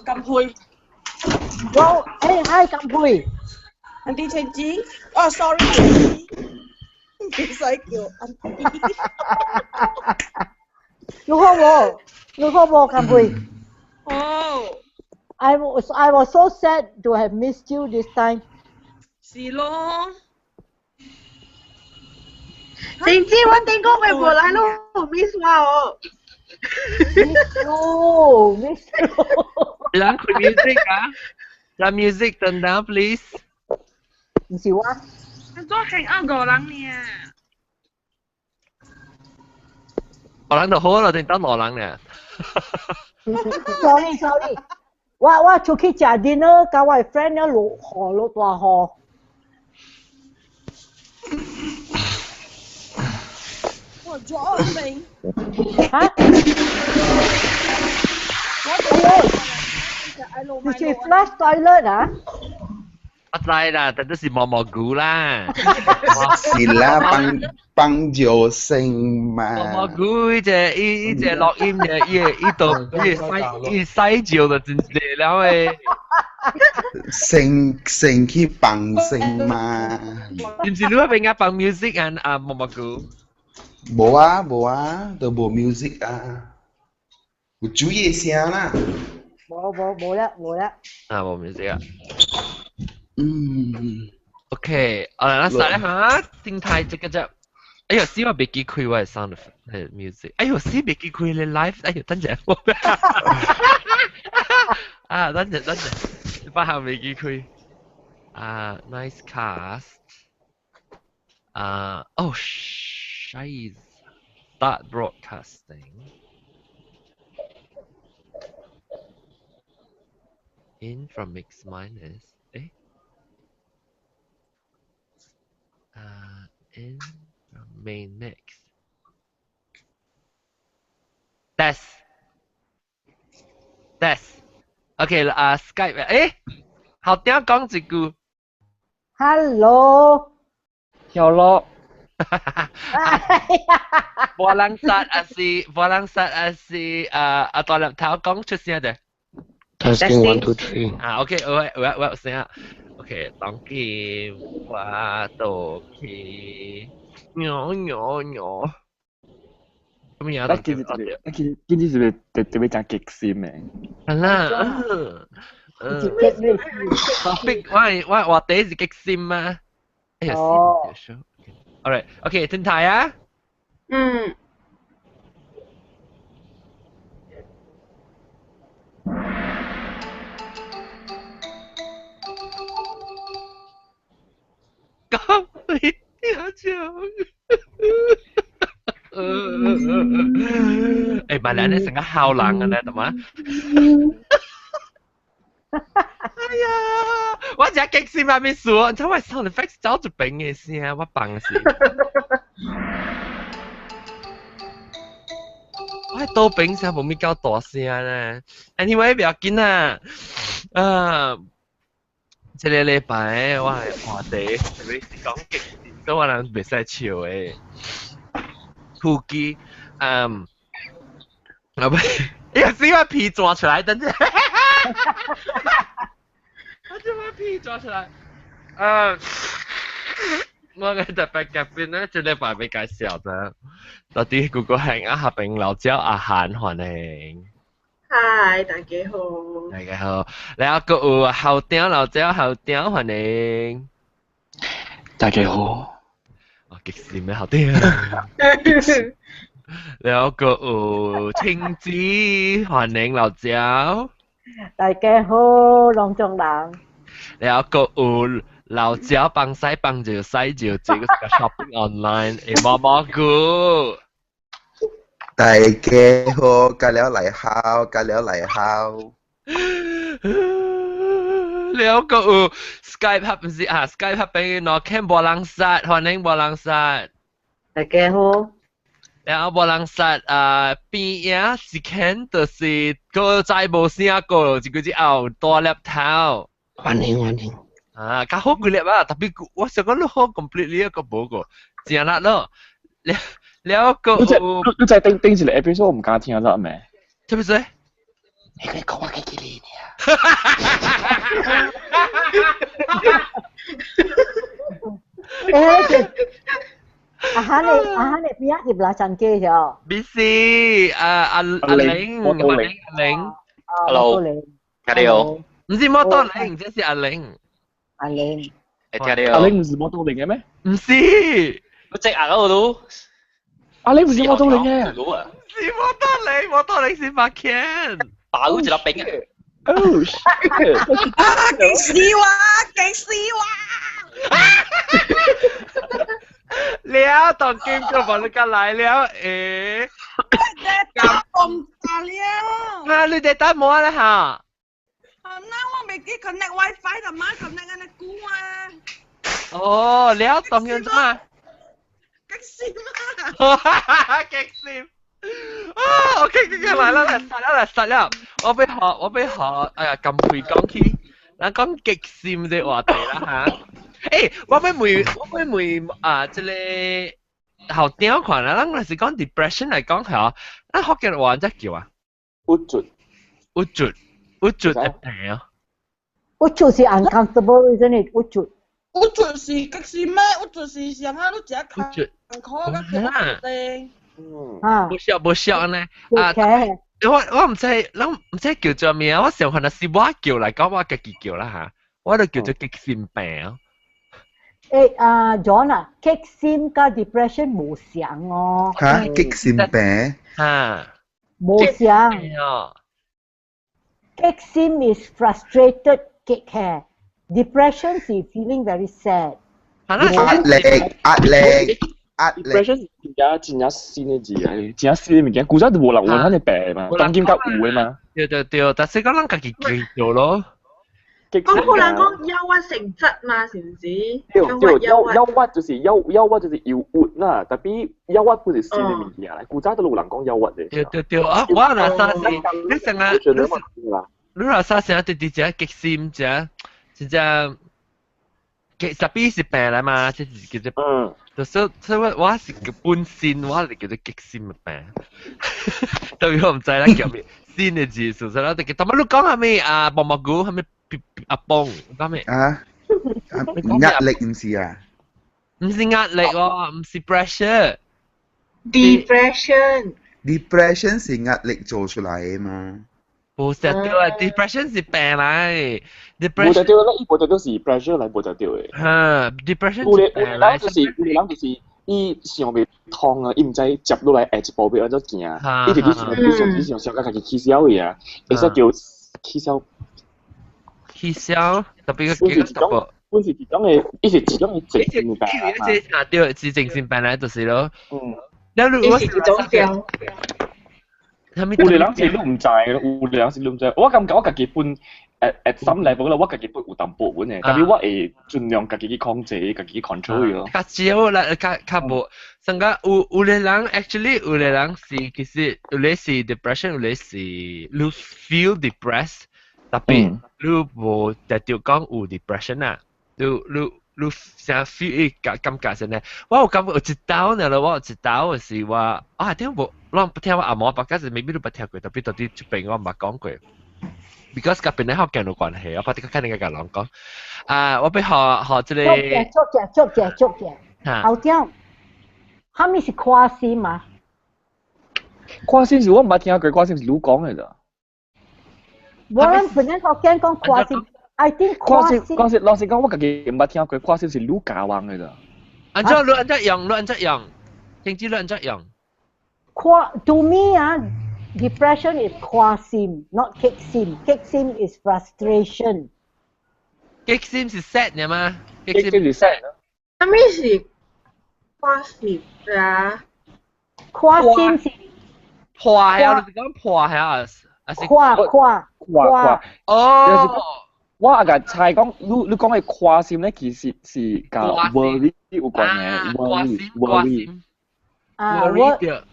金佩。我誒，hi 金佩。 Auntie 青子，哦，sorry，唔使叫 Auntie。你好無？你好無，金佩？好。 I was so sad to have missed you this time。是咯。青子，我頂個月無來，你有 miss 我哦。 Miss you, miss you。人開 music 啊？讓 music turn down please。唔是我。做係啱五人呢？五人就好啦，定等五人呢？ Sorry sorry，我出去食 dinner，佮我 friend 咧落雨落大雨。我咗明。嚇？哎呦！你去 flush toilet 啊？我知啦，但都是毛毛菇啦。是啦，幫幫助聲嘛。毛毛菇伊隻伊伊隻錄音嘅，伊伊度伊洗伊洗照就真濟了誒。聲聲去幫聲嘛。是唔是你嗰邊啊放 music 啊啊毛毛菇？無啊無啊，都無 music 啊。有主意聲啦。無無無啦無啦。啊無 music 啊。嗯。 OK，我嚟啦，一下，定態這個只。哎呦，死我袂記開我的 sound 係 music。哎呦，死袂記開你 live。哎呦，等陣我。啊，等陣等陣，把下袂記開。啊，nice cast。啊，哦，scheiße。Start broadcasting。In from mix minus. 誒？In from main mix. Test. Test. OK 啊，Skype 誒，後點講一句。 Hello。有咯。無人殺還是無人殺還是啊啊大粒頭講出聲者。 Testing one two three。啊，OK，有有有有聲。OK，當今我倒去，尿尿尿。咁樣。啊，其實啊，其實其實是不是特特別講激心的？係啦，嗯。topic 我我話題是激心啊。哎呀，哦。 Alright，OK，停台啊。嗯。講你聽講。誒，咪兩你成個孝人嘅咧，懂嗎？哎呀，我真激死媽咪說，你知我 sound effects 走一邊嘅聲，我放死。我倒邊聲無咪夠大聲咧。Anyway，不要緊啊。啊，這個禮拜我係話題，特別是講激，所以我人袂使笑的。副機，嗯，啊不，哎呀，死我皮抓出來，等陣。我將我皮抓出來。啊，我嘅特別嘉賓咧，這禮拜欲介紹的，到底 Google Hangout 下邊老椒阿韓歡迎。嗨，大家好。大家好，然後閣有後頂老椒後頂歡迎。大家好。哦，激死咩後頂？然後閣有青子歡迎老椒。大家好，攏總人。然後閣有老椒幫洗幫就洗就這個 shopping online 誒毛毛菇。大家好，加了嚟好，加了嚟好。了閣有 Skype 合唔是啊？Skype 合邊喏，看無人殺，歡迎無人殺。大家好。然後無人殺啊，邊影是看就是個再無聲過，一個之後大粒頭。歡迎歡迎。啊，較好幾粒啊，特別我想講你好 completely 一個無個，真辣咯。了了閣有，你在頂頂一個 episode 我唔敢聽咗咩？是不是？你可以講我幾年啊？欸，阿哈你阿哈你邊一入來陣機咗？B C 啊阿阿玲，阿玲阿玲，Hello，聽到？唔是摩多玲，這是阿玲。阿玲，聽到？阿玲唔是摩多玲嘅咩？唔是，我隻鴨嗰度。阿玲唔是摩多玲嘅。是摩多玲，摩多玲是白強。爆一粒冰啊！ Oh shit！啊，幾時哇？幾時哇？了，當今就幫你來了，誒，咁大了。啊，你哋打冇啦嚇？啊，那我未記 connect WiFi 就媽 connect 緊個股啊。哦，了，當樣啫嘛？激死嘛！激死！啊，OK，OK，來啦，來殺啦，來殺啦！我俾學，我俾學，哎呀，咁會講起，咱講激心這話題啦嚇。欸，我欲問，我欲問啊，這个校長看啦，咱若是講 depression 來講吼，咱福建話怎叫啊？鬱卒，鬱卒，鬱卒會病啊？鬱卒是 uncomfortable，isn't it？鬱卒。鬱卒是激心咩？鬱卒是上下都食鬱卒，苦甲苦。嗯。啊。無痟無痟按呢。啊。我毋知，咱毋知叫做咩啊？我上可能是我叫來講，我家己叫啦嚇，我就叫做激心病。欸啊 John 啊，激心佮 depression 無相哦。嚇，激心病？嚇，無相。激心 is frustrated 激氣，depression 是 feeling very sad。壓力，壓力，壓力。 depression 是真正真正新的字啊，真正新的物件，古早就無人有咱的病嘛，當今較有的嘛。對對對，但是講咱家己記著咯。講好難講憂鬱性質嘛，是唔是？對對，憂憂鬱就是憂憂鬱就是憂鬱啦，特別憂鬱不是新的物件啦，古早都有人講憂鬱的。對對對，啊，我若啥是，你成日你若啥成日直直只激心只，真正激特別是病來嘛，這是叫做嗯，就所所以我我是本身我是叫做激心的病，特別我毋知啦叫咩新的字，所以我就記。但係你講係咩啊？薄蘑菇係咩？阿邦講咩？啊，壓力毋是啊？毋是壓力喎，毋是 pressure。 Depression。 Depression 是壓力做出來的嘛？無實對啊，depression 是病來。無就對啦，伊無就對是 pressure 來無就對的。嚇，depression 有個有個人就是有個人就是伊想袂通啊，伊毋知接落來下一步欲按怎行，伊直直想，直想，直想，想甲家己起痟去啊，會使叫起痟。起痟，特別個幾個特別。本是一種的，伊是一種的精神病嘛。這對，是精神病來就是咯。嗯。你伊是一種病。有個人是你毋知，有個人是你毋知。我感覺我家己本 at some level 啦，我家己本有淡薄本的，但是我會盡量家己去控制，家己去 control 咯。較少啦，較較無。上個有有個人 actually 有個人是其實有個是 depression，有個是你 feel depressed，特別你無特著講有 depression 啊，你你你成 feel 感感覺先咧。我有感覺有一道呢咯，我有一道是我啊，聽無，我不聽我阿媽白家是 maybe 你捌聽過，特別到底這邊我毋捌講過。because 佮邊咧福建有關係，我怕你較肯定共人講。啊，我欲學學這個。足者足者足者，後長，啥物是誇心啊？誇心是我毋捌聽過，誇心是你講的咋？我咱本來福建講誇心，I think 誇心誇心，老實講，我家己毋捌聽過，誇心是你教人的咋？按怎你按怎用？你按怎用？聽知你按怎用？誇 to me 啊。Depression is 誇心，not 激心。激心 is frustration。激心是 sad 嘅嘛？激心是 sad。啥物是誇心啊？誇心是破啊！你是講破係啊？還是誇誇誇哦！我阿個猜講，你你講的誇心咧，其實是佮 worry 有關嘅，worry worry。啊，worry。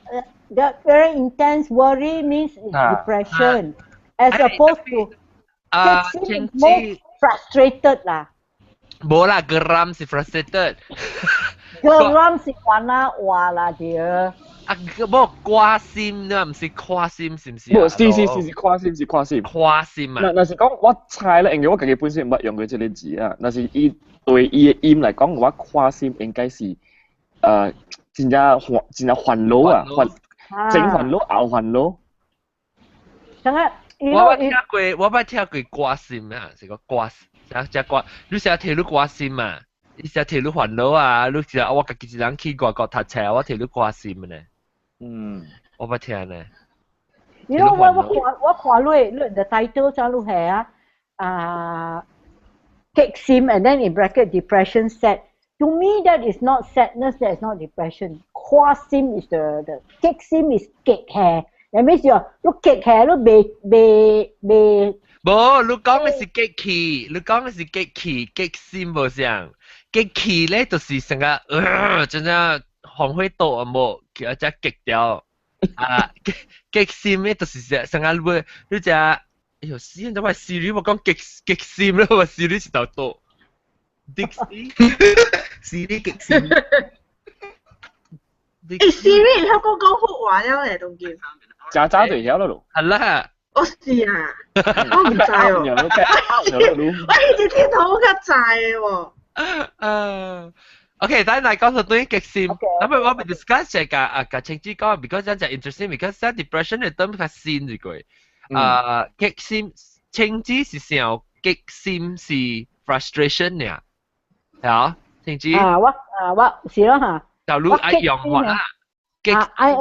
The very intense worry means depression, as opposed to 激心 more frustrated 啦。無啦，geram 是 frustrated。 geram 是話啦話啦對。啊，無掛心，你話唔是誇心，是唔是？無，是是是是誇心，是誇心。誇心啊！若是講我猜咧，因為我家己本身毋捌用過這個字啊。若是伊對伊的音來講，我誇心應該是真正煩，真正煩惱啊，煩前煩惱後煩惱。等下，我捌聽過，我捌聽過掛心啊，是個掛，啥只掛？你成日提你掛心啊？你成日提你煩惱啊？你成日我家己一人去外國讀冊，我提你掛心呢。嗯，我捌聽呢。你 know 我看你的 title 就你係啊啊激心 and then in bracket depression sad. To me that is not sadness, that is not depression. 誇心 is the 激心 is 激氣。That means 你激氣，你未未未。無，你講的是激氣，你講的是激氣，激心無相。激氣咧就是成個，真正紅火刀啊無，叫只激掉。啊，激激心咧就是成個你你只，哎喲，死人怎麼 Siri 我講激激心咧，我 Siri 是頭刀。Dixie，Siri 激心。欸，Siri 會曉講講福話了咧，當今。渣渣就曉了咯。係啦。我是啊，我唔知哦。我一直聽頭我較知的喎。啊，OK，等嚟講到對激心，咁咪我咪 discuss 這個啊，個情節講，because 真係 interesting，because 這 depression 嘅 term 較新一個，啊，激心情節是想激心是 frustration 呢，係啊，情節。啊，我啊我是咯嚇。就你愛用法啦，激愛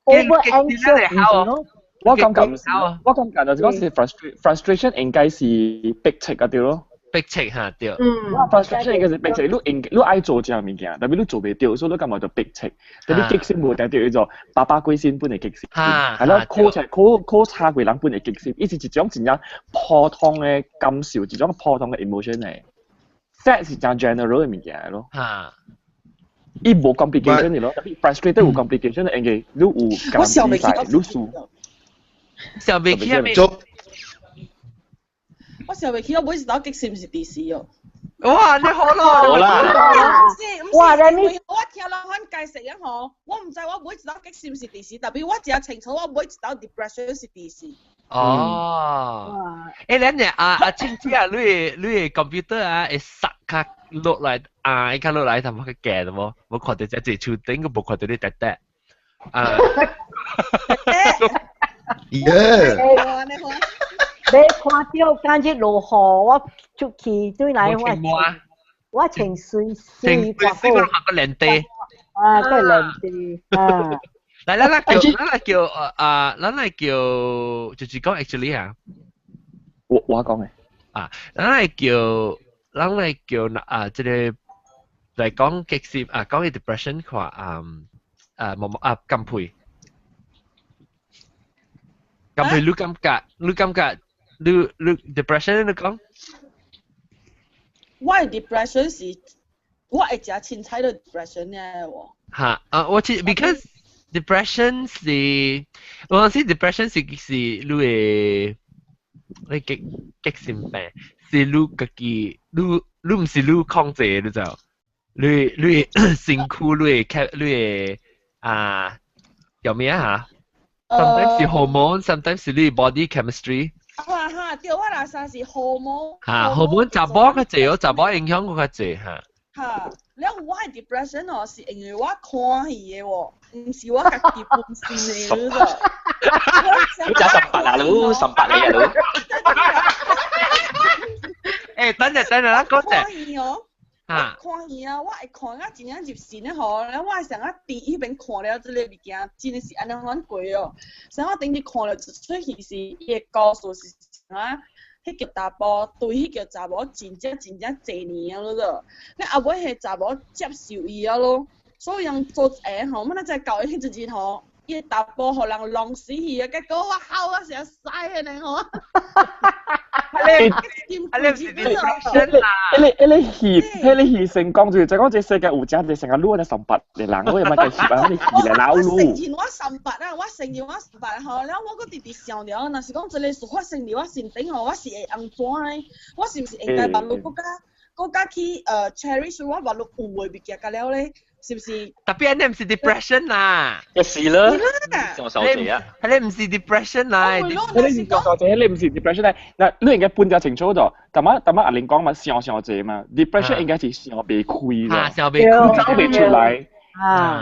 over anxious。我感覺唔是，我感覺就是講是 frustration 應該是逼切啊對咯。逼切嚇對。嗯。 frustration 應該是逼切，你應你愛做這項物件，但係你做袂到，所以你感覺就逼切。但係激心無定對叫做爸爸鬼心本會激心，係咯，考出考考差過人本會激心，伊是一種真正普通的感受，一種普通的 emotion 嚟。sad 是真 general 的物件咯。嚇。伊無 complication 的咯，但係 frustrated 有 complication 的，應該你有感知晒，你輸。想袂起咩？我想袂起，我每一道激心是佇時哦。哇！你好咯，好啦。哇！你我聽人款解釋啊吼，我毋知我每一道激心是佇時，但係我真清楚我每一道 depression 是佇時。哦。欸，咱呢啊啊，親戚啊，你的 computer 啊，會塞較落來啊，伊較落來，淡薄較低的無？無看到這濟樹頂，個無看到你弟弟。啊。耶！你看到今日落雨，我出去對來我我穿水水穿水我行個涼地。啊，個涼地啊！來，咱來叫，咱來叫啊，咱來叫，就是講 actually 啊，我講的啊，咱來叫，咱來叫啊，這個來講激心啊，講 depression 看啊啊，冇啊，金佩。金佩，你感覺？你感覺？你 depression 你講？我的 depression 是，我會食凊彩的 depression 呢喎。嚇啊！我知，because depression 是，我知 depression 是你會你激激心病，是你家己，你你毋是你控制的，你知？你身軀，你會你會啊叫咩啊？Sometimes 是 hormone，sometimes 是你 body chemistry。哈哈，對，我若啥是 hormone。嚇，hormone 查某較濟哦，查某影響較濟嚇。嚇，了我的 depression 哦，是因為我看戲的喎，毋是我家己本身的，你知？你食十八啊，你十八嚟啊，你。欸，等陣等陣，咱講者。看戲哦。啊！看戲啊，我會看啊真正入神的吼，了我會想啊佇彼邊看了這个物件，真的是按呢款過哦。所以我頂日看了一齣戲是伊的故事是啥？彼個查埔對彼個查某真正真正濟年啊，咯，了後尾彼查某接受伊啊咯，所以人做一个吼，我們才教伊彼陣吼，伊个查埔予人弄死去啊，結果我哭啊成屎的呢吼。你你唔是 depression 啦？彼個戲成功就是講這世界有真濟成個擼咧十八的人，我也捌個戲啊，彼個戲來老擼。我承認我十八啊，我承認我十八吼，了我閣直直想著，若是講這个事發生佇我身頂吼，我是會按怎呢？我是毋是應該目睭閣較閣較去cherish 我目睭有的物件甲了咧？是毋是？特別你毋是 depression 啦，一是啦，上手者啊，你毋是 depression 啦，你是上手者，你毋是 depression 咧。嗱，你應該半條清楚咗。頭晚頭晚阿玲講嘛，想想者嘛，depression 應該是想袂開咗，想袂開，走袂出來。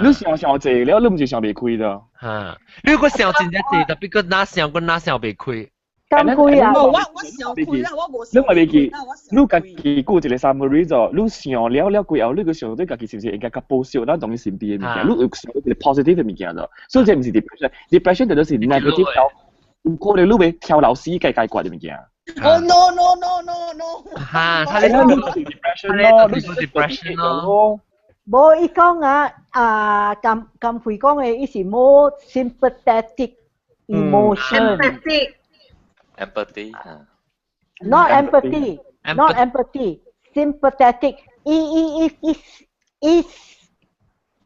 你想想者了，你毋是想袂開咗。嚇，你個想真正濟，特別個哪想個哪想袂開。咁開啊！無我我想開啦，我無。你咪袂記，你家己顧一個 summary 咗，你想了了過後，你個想對家己是毋是應該較保守，咱當伊身邊的物件，你有想一個 positive 的物件咗，所以這毋是 depression，depression 就是 negative 到，有可能你會跳樓死計解決的物件。哦 no no no no no！嚇，他咧是 depression 咯，你是 depression 咯。無伊講啊，啊，咁咁會講的，伊是 more sympathetic emotion。 Empathy. Not empathy, not empathy, sympathetic. 伊伊伊伊伊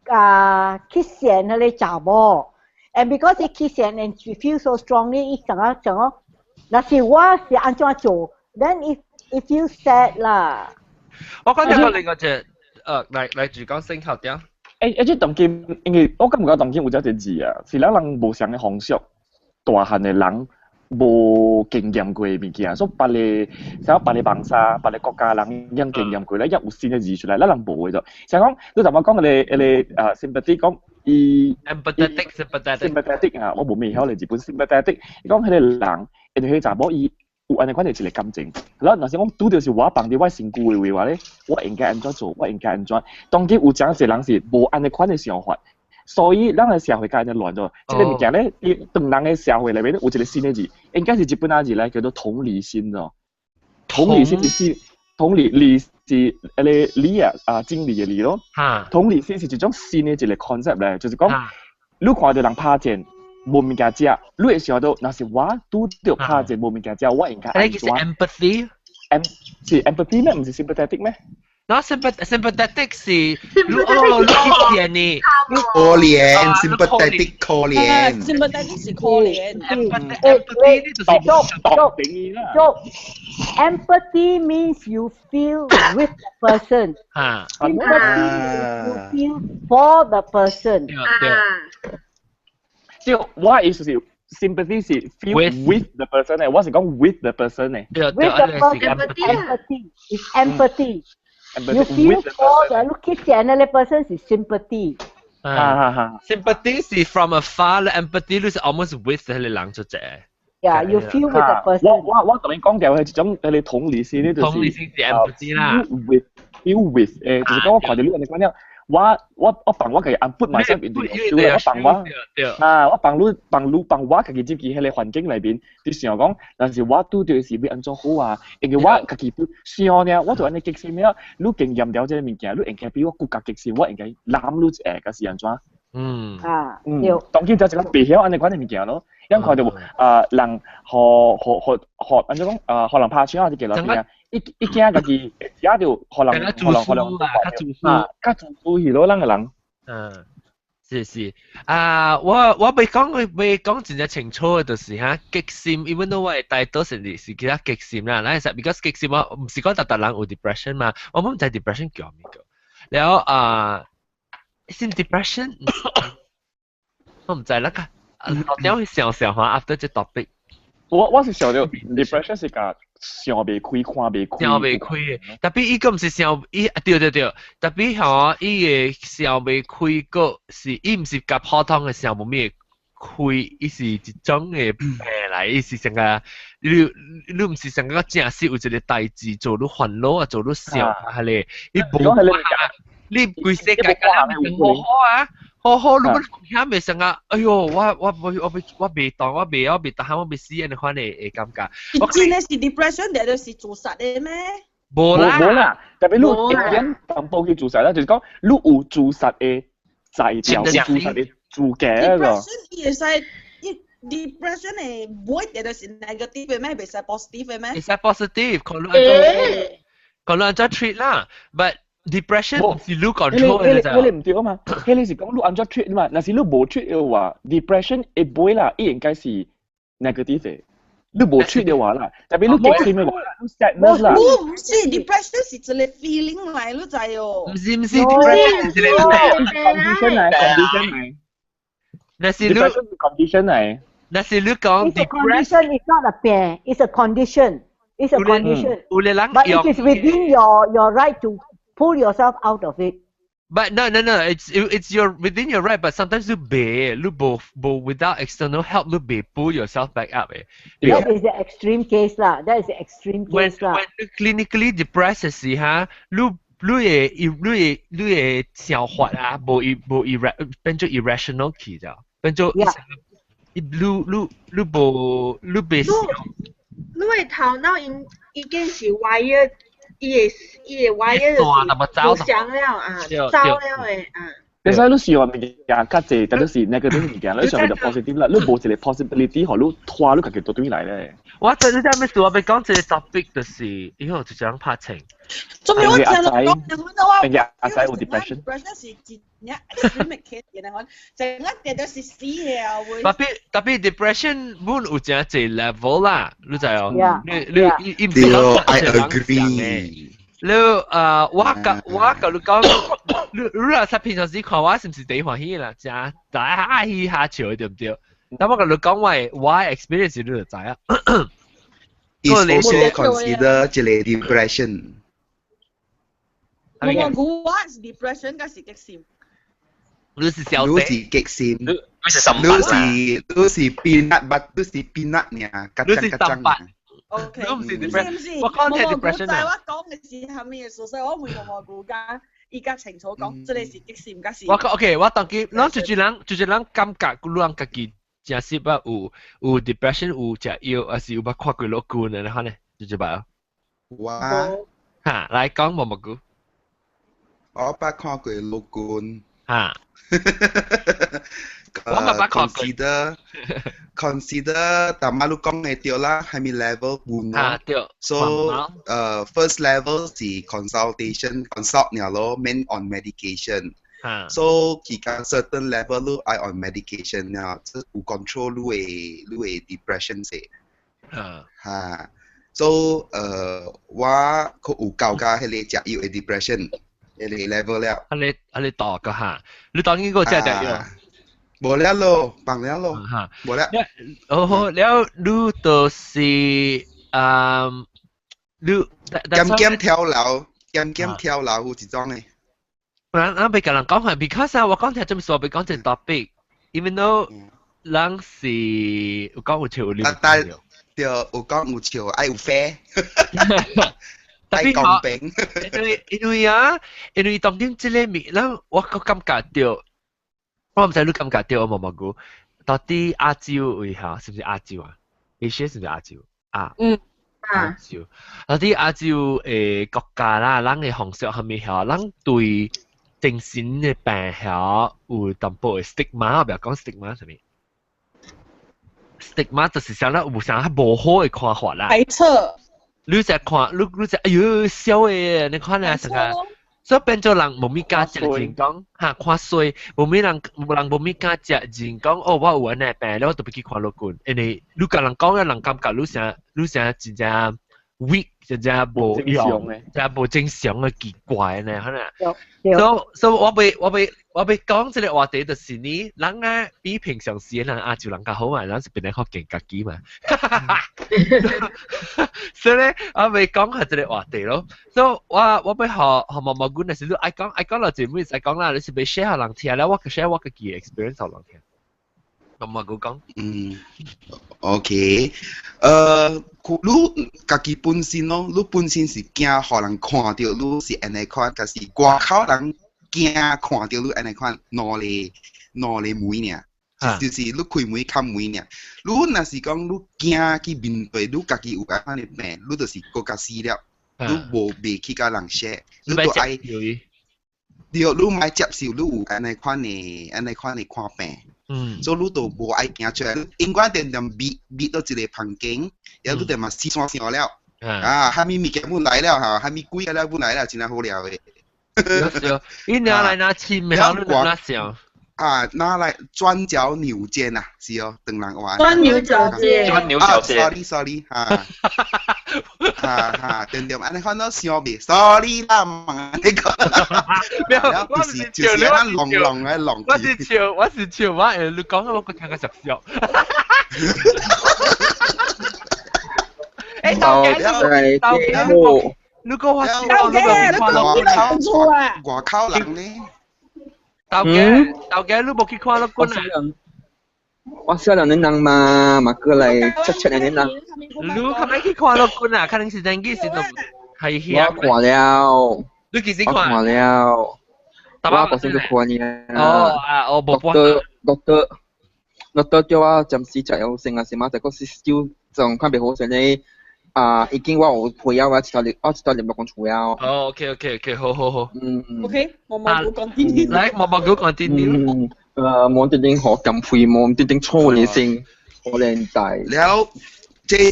啊，去線彼个查某，and because 伊去線 and she feel so strongly，伊想啊想哦，若是我是按怎做，then it feel sad 啦。我講一個另外一個，來來住講先口點。誒誒，這當今因為我感覺當今有這個字啊，是咱人無相的方式，大漢的人。無經驗過的物件，所以別个像別个網沙、別个國家人已經經驗過咧，一有新的字出來，咱人無的就。像講你頭先講彼個啊，sympathy 講伊 empathetic sympathetic sympathetic 啊，我無咩曉咧日本 sympathetic，伊講彼個人，因為彼個查某伊有按呢款的一個感情，然後若是講拄著是我放佇我身軀的話咧，我應該按怎做？我應該按怎？當今有誠濟人是無按呢款的想法。所以咱的社會較按呢亂咗，這個物件咧，佇唐人的社會內面有一個新的字，應該是日本仔字咧，叫做同理心咯。同理心是同理，理是彼个理啊，啊真理的理咯。同理心是一種新的一個 concept 咧，就是講，你看著人拍戰無物件食，你會想到，若是我拄著拍戰無物件食，我應該按怎？empathy？ M 是 empathy 咩？毋是 sympathetic 咩？那 sympathetic 是，哦，你去呢？可憐，sympathetic 可憐。 sympathetic 是可憐。 empathy 就是 stop stop. Empathy means you feel with the person. Sympathy is you feel for the person. 對。對，我意思是 sympathy 是 feel with the person 咧，我是講 with the person 咧。對 With the person, empathy is empathy. You feel for the look at the person 是 sympathy。哈哈哈。 Sympathy 是 from afar，empathy 就是 almost with 彼個人做者。 Yeah, you feel with the person。我我我同你講掉係一種你同理心呢，就是同理心是 empathy 啦。 With feel with 誒，就是講我看著你按呢款了，我我我放我家己 put myself into your shoe，我放我啊，我放你放你放我家己入去彼個環境內面，就想講，但是我拄著是欲按怎好啊？因為我家己不想呢，我就按呢激心了。你經驗了這個物件，你應該比我閣較激心，我應該攬你一下，抑是按怎？啊，當今就一個袂曉按呢款的物件咯。因看著啊人予予予予按怎講啊，予人拍槍啊，佇街路邊啊，伊伊驚家己食著予人予人予人較自私，較自私去咯，咱个人。嗯，是是啊，我我袂講袂講真正清楚的，就是哈激心，even though 我會帶多是是其他激心啦，咱是 because 激心我毋是講逐逐人有 depression 嘛，我毋知 depression 叫咩個，然後啊，是 depression，我毋知啦個。我點會想想下 after 這 topic。我我是想著 depression 是共想袂開，看袂開。想袂開的，特別伊個毋是想伊對對對，特別吼伊个想袂開個是伊毋是共普通的想無咩開，伊是一種的病來，伊是成個你你毋是成個正式有一個代誌做你煩惱啊，做你想啊，彼个，伊無你規世界敢若好好啊。好好，你們遐袂成啊！哎喲，我我我我我袂當，我袂我袂當，我袂死按呢款的會感覺。我真的是 depression，定就是自殺的咩？無啦，無啦，特別你一點淡薄去自殺啦，就是講你有自殺的才調，有自殺的資格個。 depression 伊會使，伊 depression 的唔一定就是 negative 的咩？袂使 positive 的咩？會使 positive，可能按怎可能按怎 treat 啦，but depression 是你 control 嘅咋？彼個毋對啊嘛，彼個是講你按怎 treat 嘛，若是你無 treat 的話，depression 會袂啦，伊應該是 negative 的。你無 treat 的話啦，特別你激心的話， sadness 啦。我唔是 depression 是一個 feeling 來，你知哦。唔是唔是 depression 是一個 condition 嚟，condition 嚟。那是你 depression 是 condition 嚟。那是你講 It's a condition, it's not a 病，it's a condition. It's a condition. 有的人 But it is within your right to pull yourself out of it. But no, it's your within your right, but sometimes 你袂，你無無 without external help，你袂 pull yourself back up 誒。 That is the extreme case 啦。That is the extreme case 啦。 When 你 clinically depressed 嘅時哈，你會想法啊，無無 變做 irrational 去咗，變做你無你袂想。你的頭腦已已經是 wire，伊的 wire 就是無相了啊，走了的啊。你使你想物件較濟，但你是 negative 物件，你想就 positive 啦，你無一個 possibility 予你拖你家己倒轉來咧。我這你知咩事？我欲講這個 topic 就是，以後就這樣拍情。做咩我聽到講，定係阿仔有 depression。 depression 是真正 extreme case 嘅，我成個跌到是死嘅啊會。特別特別 depression 本有真濟 level 啦，你知哦？你你伊對，I agree。你我佮你講，你你若實平常時看我是毋是第一歡喜啦？真大嘻哈笑對毋對？但我佮你講我 experience 你就知啊。 Is also consider 一個 depression。我我是 depression，還是激心？你是小你是激心，你是心你是你是 peanut but 你是 peanut 爾，你是三八。 OK，你唔是 depression，我講係 depression 啊。我講嘅是蝦米嘅所以我問毛蘑菇講，伊較清楚講，這個是激心，還是？我講 OK，我當佢，咱就是人，就是人感覺，人家己真實捌有 depression，有食藥，還是有捌看過老君的，然後呢，就是捌啊。我哈，來講毛蘑菇。我捌看過老君。哈。我嘛捌看過。 consider consider，但馬你講的對啦，係咪 level 半啊對。 So first level 是 consultation consult 爾咯，免 on medication。 So 佢講 certain level 你愛 on medication 爾，這有 control 你的 depression 先。哈。So 我閣有到甲彼個食藥的 depression 彼個 level 了。啊你啊你度個哈，你當然個食藥。無了咯，放了咯，無了。哦，了你就是你減減跳樓，減減跳樓有一種的。人人欲共人講下，because 啊，我講聽做咩事，我欲講這 topic，even though 人是有講有笑有但但對，有講有笑，愛有 fair，愛公平。因為啊，因為當今這個物，咱我閣感覺到，我毋知你感覺到無無菇，到底亞洲為何是毋是亞洲啊？Asia 是毋是亞洲啊？嗯。亞洲，到底亞洲的國家啦，咱的風俗蝦米曉，咱對精神的病曉有淡薄的 stigma，不要講 stigma 啥物？stigma 就是啥啦，有啥較無好的看法啦。排斥。你就看，你就哎喲，痟的，你看咧成個，所以變做人無物敢食人講，哈看衰，無物人人無物敢食人講，哦，我有按呢病，了我特別去看醫生，因為你共人講，人感覺你啥真正 weak，真正無用，真無正常的奇怪呢，可能。所以我欲講這個話題就是呢，人啊比平常時的人亞洲人較好嘛，人是變得較勁家己嘛。所以咧，我欲講下這個話題咯。所以我欲予毛毛菇，若是你愛講愛講落就會使講啦，你是欲 share 予人聽咧，我 share 我家己的 experience 予人聽。毛毛菇講。嗯，OK，你家己本身咯，你本身是驚予人看著你是按呢款，抑是外口人驚看著你按呢款兩個門爾，就是你開門關門爾。你若是講你驚去面對你家己有按款的病，你就是閣較死了，你無袂去共人 share，你都愛對，你莫接受你有按呢款的看病。所以你都無愛行出來，永遠定定覕覕到一個房間，然後你就嘛死山上了，啊，蝦米物件本來了哈，蝦米鬼了本來了，真係好料的。你拿來拿親，沒好你拿想。啊，拿來轉角牛肩啊，是哦，唐人話。鑽牛角尖。鑽牛角尖。 Sorry sorry，哈，哈哈，對對，按呢看到想袂，sorry 啦，問你講。沒有，我是就是按龍龍嘅龍。我是笑，我是笑，我你講我個聽個熟熟。誒，豆嘅，你講我豆嘅，你講你講錯啊！外口人呢？豆嘅，你無去看老君啊？我小兩年人嘛，嘛過來七七兩年人。你較欲去看老君啊？可能是真幾時都係我看了。你幾時看？我看了。我嗰先去看呢。哦啊，我無半。 doctor 叫我暫時食藥先啊，是嘛？就講是少狀況袂好先咧。啊，已經我有配藥啊，一條我一條入落講厝啊。哦，OK，OK，OK，好好好。嗯。 OK，毛毛菇講啲啲。來，毛毛菇講啲啲。冇啲啲學減肥，冇啲啲粗嘢先，好靚大。了，這是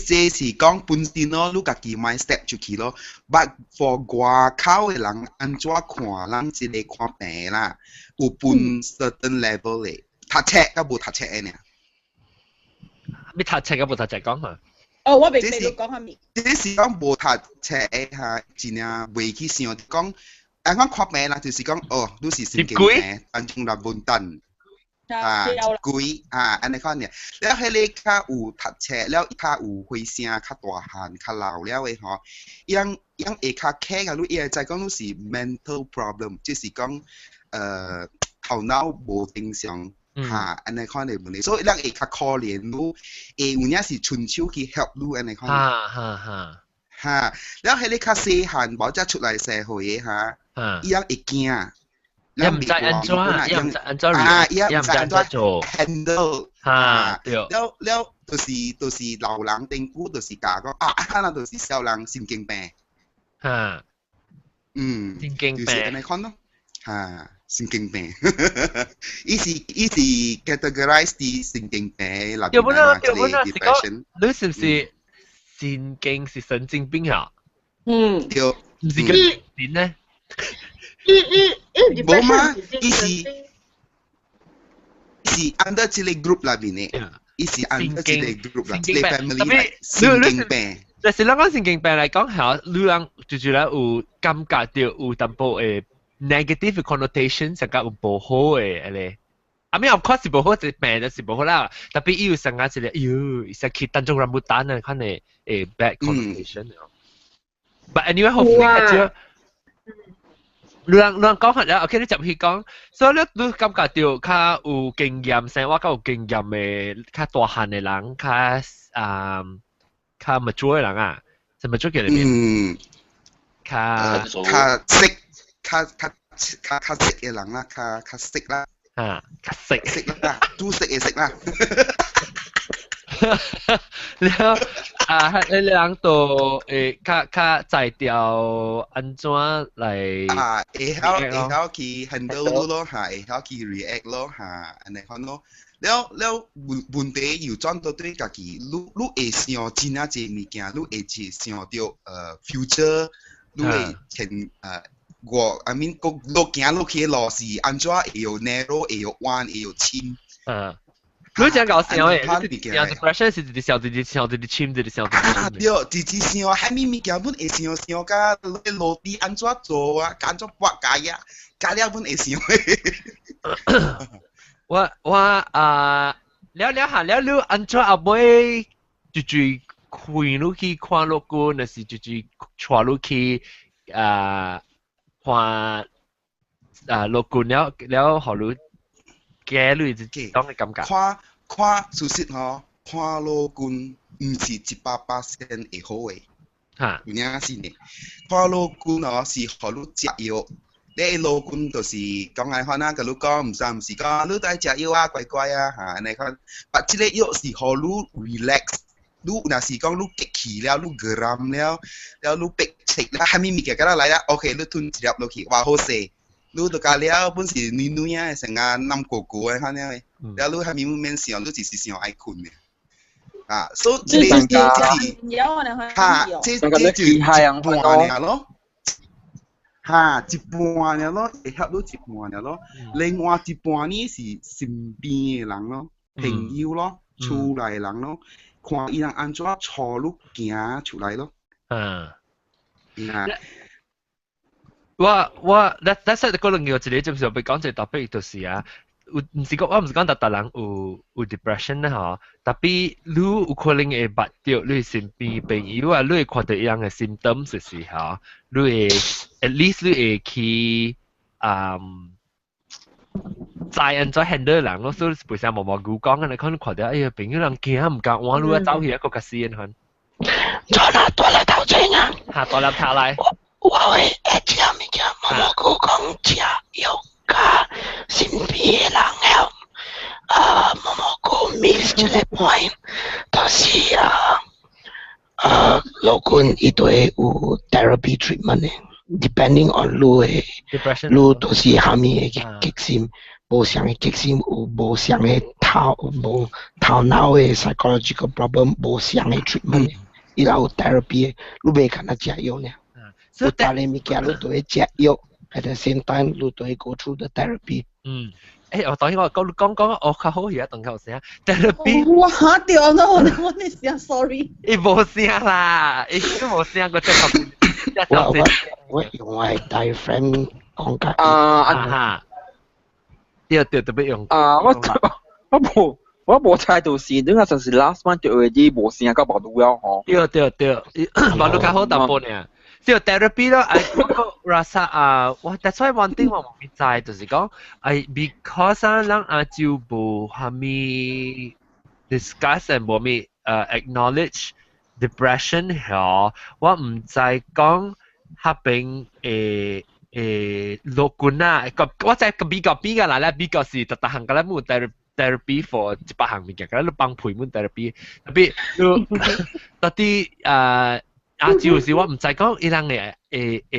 講本身咯，你家己買 step 出去咯。But for 外口的人按怎看，咱這个看病啦，有分 certain level 的，讀冊佮無讀冊的爾。你讀冊佮無讀冊講下？哦，我袂記得講啥物。這是講無讀冊的哈，真正袂去想講，按講看病啦，就是講哦，你是神經病，單種來問診。啊，鬼啊，按呢款爾。了，彼个較有讀冊，了較有歲聲，較大漢，較老了的吼，伊人會較客共你，伊會知講你是 mental problem，就是講頭腦無正常。哈，按呢款的問題，所以咱會較可憐你，會有影是伸手去 help 你按呢款。哈哈哈。哈，了彼个較細漢，無才出來社會的哈，伊人會驚。伊毋知按怎，伊毋知按怎，啊，伊毋知按怎做 handle，哈，對。了了，就是老人頂久就是教講啊，啊，那就是小人神經病。哈，嗯，神經病。就是按呢款咯，哈。神經病，伊是 categorize 佇神經病內面啊，這個 depression。你是毋是神經是神經病啊？嗯，對，毋是叫點呢？伊無嘛，伊是 under 這個 group 內面的，伊是 under 這個 group 啦，這個 family 內神經病。但是咱講神經病來講，嚇，你人就是咧有感覺著有淡薄的 negative connotation 成個有無好的咧。I mean of course 是無好，一病就是無好啦。特別伊有成個一個，喲，成去當中人不單啊，可能會 bad connotation。But anyway，好，較少。你人講下了，OK，你入去講，所以你感覺著較有經驗，生活較有經驗的，較大漢的人，較啊較 mature 的人啊，是 mature 叫咩？嗯，較較識。較識的人啦，較識啦，啊，較識識啦，都識的識啦。了啊，彼人就會較在調按怎來啊，會曉去 handle 咯，嚇，會曉去 react 咯，嚇，按呢款咯。了了問題又轉到對家己，你會想真正濟物件，你會去想著future，你會前我 I mean 閣落行落去的路是按怎會有 narrow，會有彎，會有深。嗯，你真搞笑誒！你 depression 是直直想，直直想，直直深，直直想。啊對，直直想，啥物物件阮會想想甲落地按怎做啊，按怎跋街啊，加了阮會想。我啊，了了下了了，按怎後尾就開你去看老君，還是就帶你去啊？看啊，老君了了，予你加你一種的感覺。看事實吼，看老君毋是100%會好的。哈，有影是呢。看老君哦，是予你食藥。你老君就是講來款啊，共你講，毋是講你愛食藥啊，乖乖啊，哈，按呢款。但這個藥是予你 relax。你若是講你激氣了，你 geram 了，了你逼切了，啥物物件敢若來了，OK，你吞一粒落去，哇好勢！你就加了本是軟軟啊，成個軟糊糊的款了的，了你啥物免想，你就是想愛睏的。啊，所以這個是，哈，這就一半爾咯。哈，一半爾咯，會曉你一半爾咯。另外一半呢是身邊的人咯，朋友咯，厝內人咯，看伊人按怎帶你行出來咯。啊。我 that's 個人有一個就是欲講一個 topic 就是啊，有毋是講我毋是講逐逐人有 depression 咧嗬，tapi 你有可能會捌著你身邊朋友啊，你會看著伊人的 symptoms 的時候，你會 at least 你會去知按怎 handle 人咯，所以袂使毛毛牛講啊，你可能看著哎呀朋友人驚毋敢換你啊走去一個較死人款。做啦，大粒頭前啊！嚇，大粒頭來。我會會食物件，毛毛菇講食藥佮身邊的人曉，啊，毛毛菇 miss 一個 point，就是啊，老君伊都會有 therapy treatment 的，depending on 你的，你都是蝦米的激心，無相的激心有無相的頭無頭腦的 psychological problem，無相的 treatment，伊有 therapy，你袂干焦食藥爾。有逐个物件你都會食藥，at the same time 你都會 go through the therapy。嗯，我當然我講講講我較好而家當較有聲 therapy。我嚇掉咯，我你聲 sorry。伊無聲啦，伊都無聲個只頭。我用我 diaphragm 講解。啊啊哈！對對，特別用。啊，我無猜到是，你講就是 last month 就會啲無聲到無拄了吼。對對對，無你較好淡薄爾。這個 therapy 咯，哎，我 rasa 啊，我 that's why one thing 我無知，就是講，哎，because 啊，咱亞洲無蝦米 discuss and 無咪acknowledge depression 嗬，我毋知講彼邊樂觀啊，個我知個美國比較啦，咧美國是逐逐項個咧冇 therapy for 100項物件，個咧幫賠滿 therapy，tapi 你到底啊？亞洲是我毋知講伊人的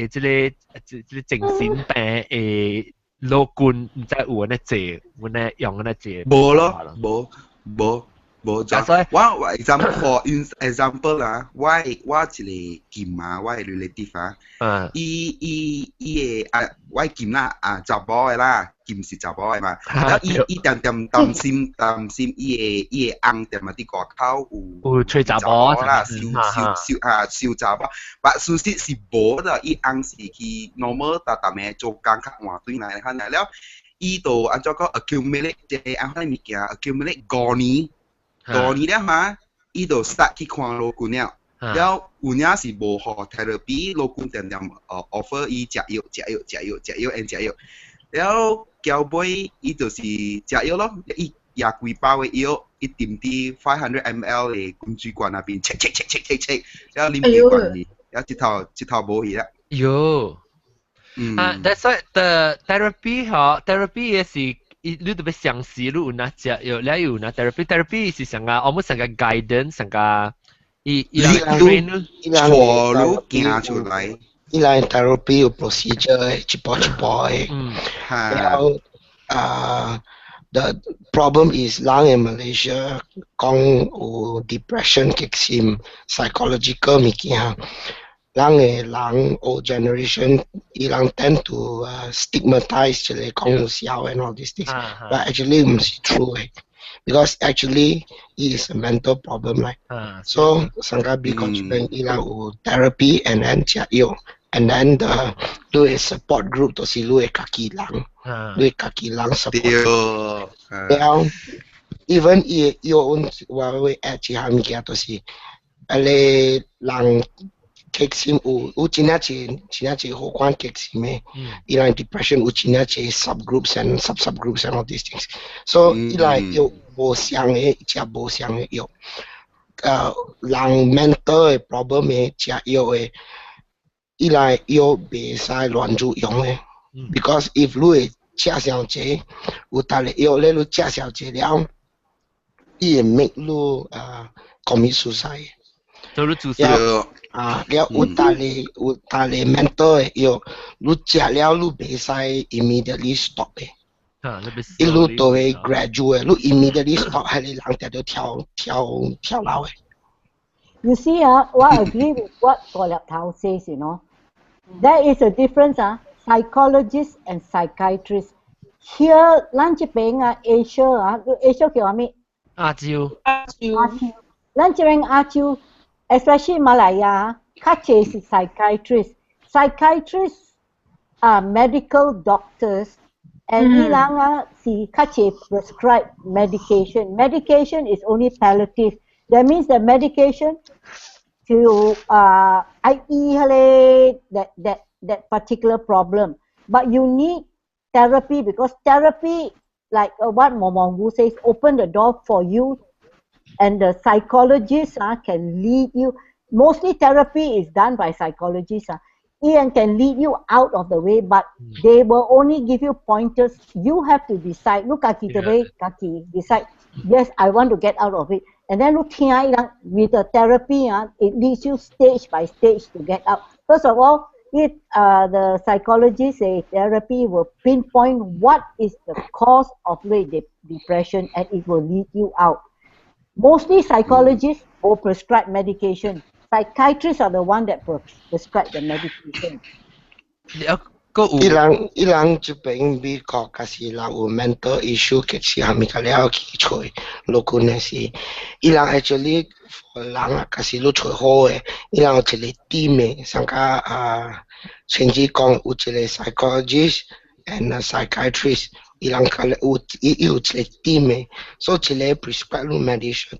這個精神病的樂觀，毋知有按呢濟，有按呢用按呢濟。無咯，無無無。所以我 example for example 啊，我一個舅啊，我的 relative 啊，伊伊伊的啊，我舅啦啊，查某的啦，舅是查某的嘛，啊伊伊定定擔心伊的翁定定佇外口有有揣查某啦，收收收啊收查某，但事實是無啦，伊翁是去 normal 逐逐暝做工較晚轉來，看來了，伊就按怎講 accumulate 這個按款物件 accumulate 5年。5年了哈，伊就 start 去看老君了。了有影是無予 therapy，老君定定offer 伊食藥、食藥、食藥、食藥，and 食藥。了交尾伊就是食藥咯，伊攑幾包的藥，伊沉佇 500 ml 的滾水罐那邊，切切切切切切，了啉幾罐去，了這頭這頭無去啦。喲，啊，that's why the therapy 嗬，therapy 也是。你特別詳細，你有哪食藥，你有哪 therapy，therapy 是上個，我們上個 guidance，上個伊伊來 train 你，帶你行出來。伊來 therapy 有 procedure 一步一步的。然後啊，the problem is 人 in Malaysia 講有 depression 激心 psychological 物件。人的人 old generation 伊人 tend to stigmatize 這個講有痟 and all these things，but actually 毋是 true 的，because actually it is a mental problem 來。So 上個美國這邊伊人有 therapy and then 食藥，and then the 你的 support group 就是你的家己人，你的家己人 support。然後 even 伊的藥我會 add 一項物件，就是彼个人。激心有真正濟真正濟好款激心的，伊人 depression 有真正濟 subgroups and sub subgroups and all these things，so 伊來藥無相的食無相的藥，人 mental 的 problem 的食藥的，伊來藥袂使亂做用的，because if 你會食傷濟，有逐個藥咧你食傷濟了，伊會 make 你commit suicide。做你自殺。啊，了有逐個有逐個 mental 的藥，你食了你袂使 immediately stop 的。伊你都會 gradual，你 immediately stop 彼個人定著跳跳跳樓的。 You see 啊，我 agree with what 大粒頭 says，you know。There is a difference 啊，psychologists and psychiatrists. Here，咱這邊啊，Asia 啊，Asia 叫啥物？亞洲。亞洲。亞洲。咱這邊亞洲，especially 馬來亞，較濟是 psychiatrist。Psychiatrists are medical doctors and 伊人啊是較濟 prescribe medication. Medication is only palliative. That means the medication to 愛醫彼个 that particular problem. But you need therapy because therapy, like what Momongu says, open the door for you and the psychologist can lead you. Mostly therapy is done by psychologists. 伊 can lead you out of the way, but they will only give you pointers. You have to decide. 你家己的欲家己 decide. Yes, I want to get out of it. And then 你聽伊人 with the therapy, it leads you stage by stage to get out. First of all, it the psychologist say therapy will pinpoint what is the cause of the depression and it will lead you out. Mostly psychologists will prescribe medication. Psychiatrists are the one that prescribe the medication. 伊人伊人這邊美國，假是人有 mental issue，其實啥物個了去揣，老君的是，伊人 actually 人啊，假是你揣好的，伊人有一個 team 的，像個啊，甚至講有一個 psychologist and a psychiatrist，伊人個有伊有一個 team 的，所以一個 prescribe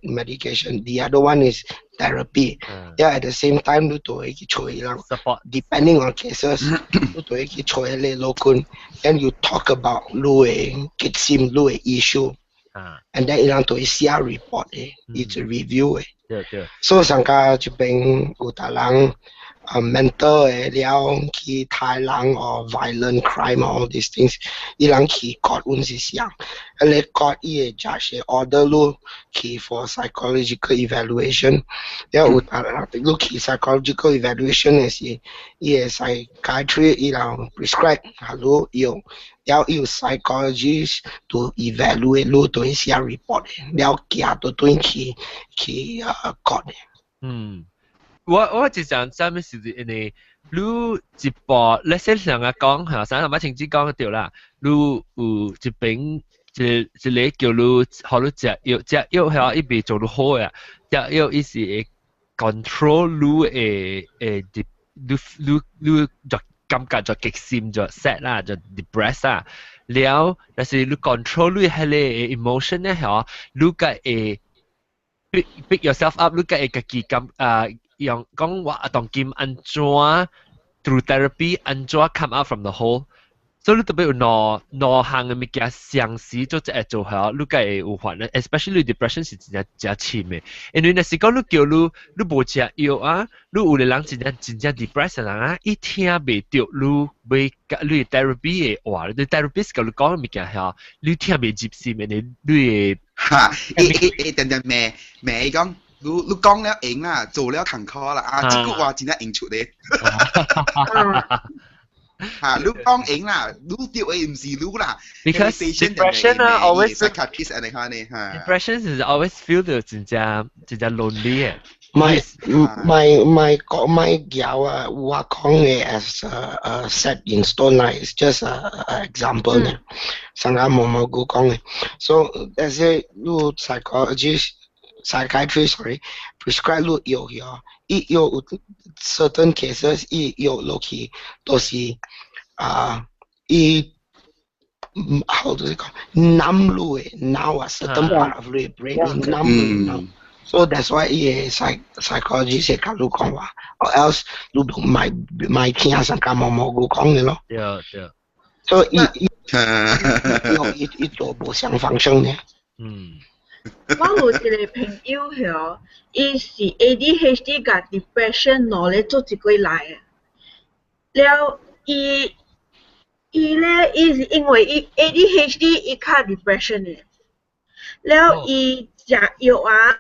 medication，the other one is therapy. Yeah, at the same time 你都會去揣伊人 support depending on cases，你都會去揣彼個老君，then you talk about 你的激心，你的 issue。And then 伊人都會寫 report 的，伊就 review 的。對對。所以上家這邊有逐人啊 mental 的了去殺人 or violent crime all these things，伊人去 court 阮是啥？彼个 court 伊會 judge order 你去 for psychological evaluation，了有逐人你去 psychological evaluation 的是，伊個 psychiatrist 伊人 prescribe 下你藥，了有 psychologist to evaluate 你對寫 report 的，了寄到對去去啊 court 的。嗯。我我就想啥物事因為你一步，let's say 上個講，嚇，上個清子講對啦，你有一邊一一個叫你，予你食藥，食藥嚇伊袂做你好嘅，食藥伊是會 control 你的的，你你你就感覺就激心就 sad 啦，就 depressed 啦，了，但是你 control 你彼个 emotion 咧嚇，你個會 pick pick yourself up，你個會家己感啊。用講話當今按怎 through therapy 按怎 come out from the hole，所以你特別有兩兩項嘅物件相時做這會做好，你才會有煩惱，especially depression 是真正真深嘅，因為若是講你叫你你無食藥啊，你有個人真正真正 depressed 嘅人啊，伊聽袂著你欲你 therapy 嘅話，你 therapist 共你講嘅物件嚇，你聽袂入心嘅，你你會哈，欸欸欸，定定罵罵講。你你講了用啦，做了艱苦啦，啊，這句話真正用出嚟。嚇，你講用啦，你著的毋是你啦。 Because depression 啊，always psychiatrist 按呢款呢嚇。 Depression is always feel 到真正真正 lonely 嘅。唔唔唔講唔曉啊，我講嘅 as a set in stone 啦，it's just a example 呢。上個毛毛菇講嘅，so let's say 你 psychologist psychiatrist sorry prescribe 你藥藥，伊藥有 certain cases 伊藥落去都是啊，伊 how to say 講 numb 你的腦啊，certain part of 你的 brain numb 你的腦。So that's why 伊個 psychologist 會共你講話，or else 你毋愛聽上個毛毛菇講的咯。對對。所以伊伊伊伊做無相方向的。嗯。我有一個朋友嗬，伊是 ADHD 佮 depression 兩个做一過來的。了，伊伊咧，伊是因為伊 ADHD 伊較 depression 的。了，伊食藥啊，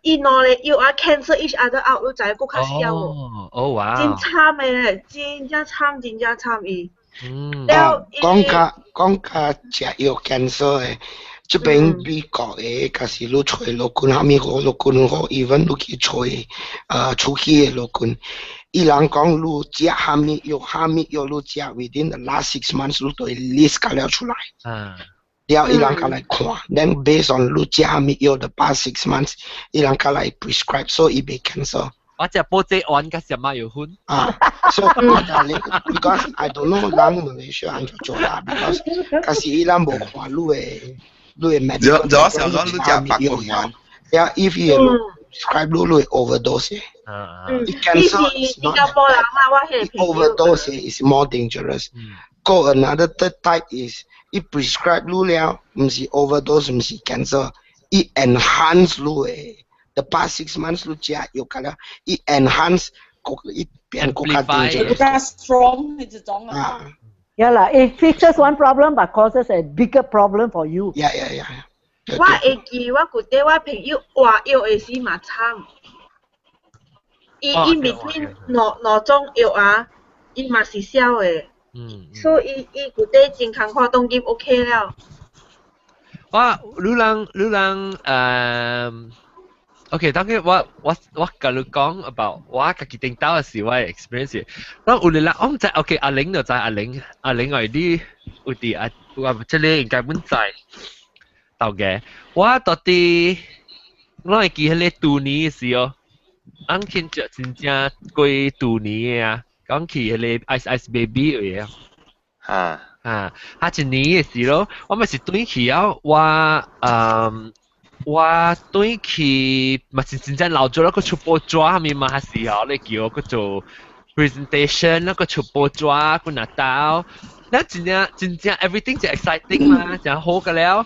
伊兩个藥啊 cancel each other out，你知閣較痟無？哦哇！真慘的咧，真正慘，真正慘伊。了，講較講較食藥 cancel 的。這邊美國的，假是你揣勞工，啥物好勞工好，even 你去揣出去的勞工，伊人講你食啥物藥，啥物藥你食 within the last 6 months，你都會 list 個了出來。了伊人較來看，then based on 你食啥物藥 the past 6 months，伊人較來 prescribe，所以伊袂 cancel。我食保濟丸佮什麼藥粉？啊，so because I don't know 人 Malaysia 按怎做啦，because 可是伊人無看你的 medical。就我想講你食白粉丸。 Yeah, if 伊會 prescribe 你，你會 overdose。Cancer is not that bad. Overdose is more dangerous. Go another third type is 伊 prescribe 你了，毋是 overdose，毋是 cancer，伊 enhance 你的 the past 6 months 你食藥個了，伊 enhance 個伊變更較 dangerous。比較 strong 呢種啊。 Yeah 啦，it fixes one problem but causes a bigger problem for you. Yeah. 我會記我舊底我朋友換藥的時嘛慘，伊 in between 兩兩種藥啊，伊嘛是痟的。所以伊伊舊底真艱苦，當今 OK 了。我你人你人誒，OK，當佢我我我共你講 about 我家己頂兜的時我的 experience，我有個人我毋知，OK，阿玲就知阿玲，阿玲我你有佇啊，我這個應該阮知。頭家，我到底我會記彼个舊年的時候，俺慶祝真正過舊年的啊，講去彼个 Ice Ice Baby 位啊。啊，啊一年的時咯，我嘛是轉去啊，我嗯，我轉去嘛是真正老做了個出報紙啥物嘛，還是哦，你叫我去做 presentation，那個出報紙，去拿到，那真正真正 everything 就 exciting 嘛，真好個了。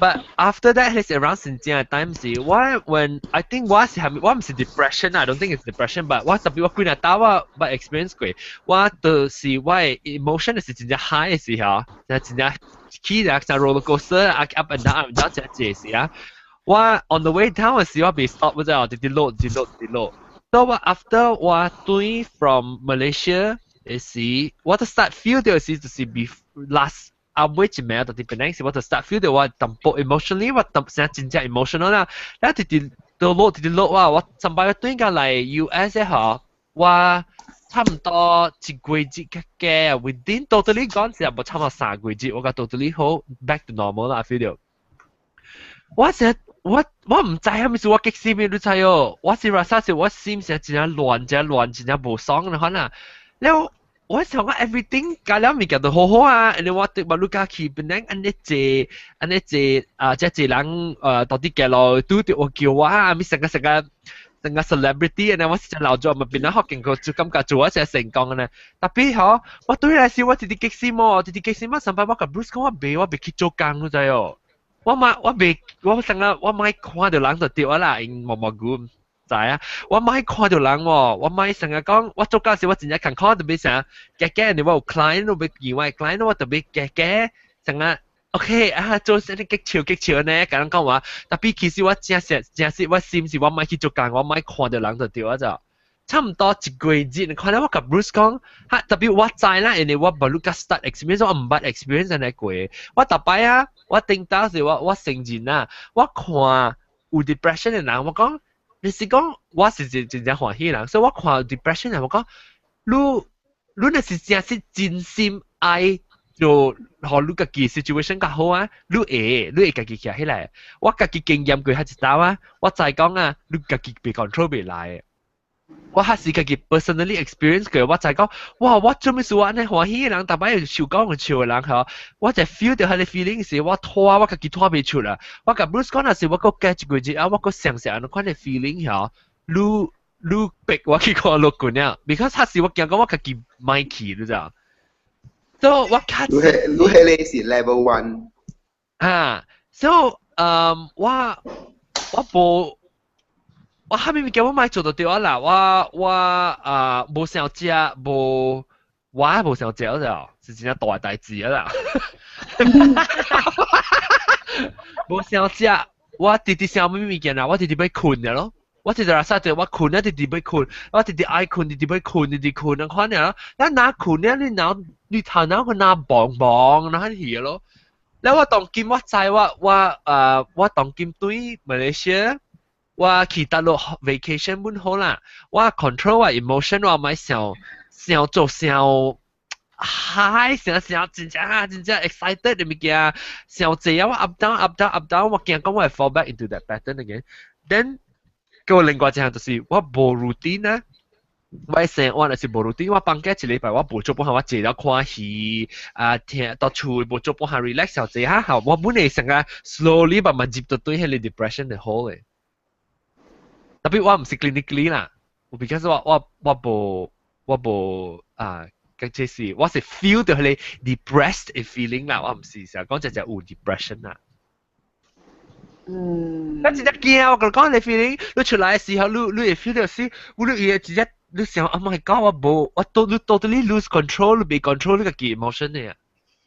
But after that, it's around 真正 time 是，我 when I think 我是係我毋是 depression 啊，I don't think it's depression, but 我特別我幾若兜我捌 experience 過，我就是我的 emotion 是真正 high 的時候，真真正起來像 roller coaster 啊 up and down up and down 真濟時啊。我 on the way down 的時我袂 stop 不知道，直直落直落直落。So 我 after 我轉 from Malaysia 的時，我就 start feel 到時就是 be last 後尾一暝到佇 Penang 時，我就 start feel 到我淡薄 emotionally 我淡成真正 emotional 啦。了直直都落直直落啊！我上擺我轉過來 US 的嗬，我差唔多一個月較加，within totally gone 時無差唔多3個月，我甲 totally 好 back to normal 啦 feel 到。我成我我毋知啥物事我激死咩你知哦？我是 rasa 是我心成真正亂，真亂，真正無爽的款啊。了我想講 everything 加了物件都好好啊，然後我對馬路家去本來按呢坐，按呢坐啊，這濟人到底行路拄著我叫我啊，咪成個成個成個 celebrity 呢，我是真老咗嘛，變咗學見過就感覺做我成成功呢。特別嗬，我對來時我直直激死麼，直直激死麼，上擺我共 Bruce 講我袂，我袂去做工，你知哦。我嘛我袂，我成日我莫看著人就對啦，𪜶毛毛菇。知啊！我莫看著人喎，我莫成日講，我做工時我真正艱苦，特別啥，加加你我有 client，我欲見我 client，我特別加加成日 OK 啊，做啥物激笑激笑呢？共人講話，特別其實我真實真實，我心是我莫去做工，我莫看著人就對啊就。差唔多一個月，你看到我共 Bruce 講，哈特別我知啦，因為我無你甲 start experience，我毋捌 experience 按呢過。我逐擺啊，我頂當時我我承認啊，我看有 depression 的人，我講。你是講我是真真正歡喜人，所以我看 depression 人，我講你你若是真是真心愛就予你家己 situation 較好啊，你會你會家己徛起來。我家己經驗過較一道啊，我知講啊，你家己袂 control 袂來。我還是家己 personally experience 過，我知講，哇！我做咩事我按呢歡喜的人，逐擺受講笑的人吼，我就 feel 到彼个 feeling 是我拖我家己拖袂出啦。我共 Bruce 講若是我閣加一個月啊，我閣想想按呢款的 feeling 吼，你你逼我去看律棍了，because 彼時我驚講我家己莫去，你知影？所以我較你彼你彼个是 level one 啊，so 我我無。我啥物物件我莫做就對啊啦，我我啊無想食，無我無想食就，是真正大代誌啊啦。無想食，我直直想啥物物件啦，我直直欲睏爾咯。我直直來啥我睏啊，直直欲睏，我直直愛睏，直直欲睏，直直睏啊款爾咯。咱若睏了，你腦你頭腦個腦茫茫，那去咯。了我當今我知我我我當今對馬來西亞。我去大陸 vacation 本好啦，我 control 我 emotion 我咪想想做想 high 想想真正啊真正 excited 的物件，想濟啊我 up down up down up down，我驚講我會 fall back into that pattern again。Then 個另外一項就是我無 routine 啊。我生我若是無 routine，我放假一禮拜我無做半項，我坐了看戲啊，聽到厝無做半項 relax 小坐下好，我本來成個 slowly 慢慢入到對彼個 depression 的 hole 的。特別我毋是 clinically 啦，我 because 我無啊，這是我是 feel 到彼個 depressed 的 feeling 啦，我毋是成日講只只有 depression 啦。咱真正驚，我共你講你 feeling，你出來的時候，你會 feel 到是，我你會直接你想，oh my god，我無，我都你 totally lose control，你袂 control 你家己 emotion 的啊。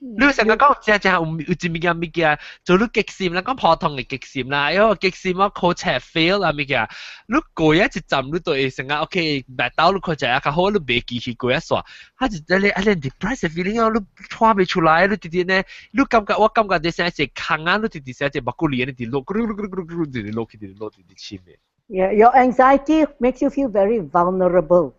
你成日講正正有有一物件物件做你激心啦，講普通的激心啦，因為激心我考冊 fail 啦物件，你過一一站你就會成日 OK，白刀你看起來較好，你袂記去過一煞，啊就你啊你 depressed feeling 啊，你看袂出來，你直直呢，你感覺我感覺你成一個空啊，你直直成一個目骨裡你直落，咕嚕咕嚕咕嚕咕嚕直直落去，直直落直直深的。 Yeah, your anxiety makes you feel very vulnerable.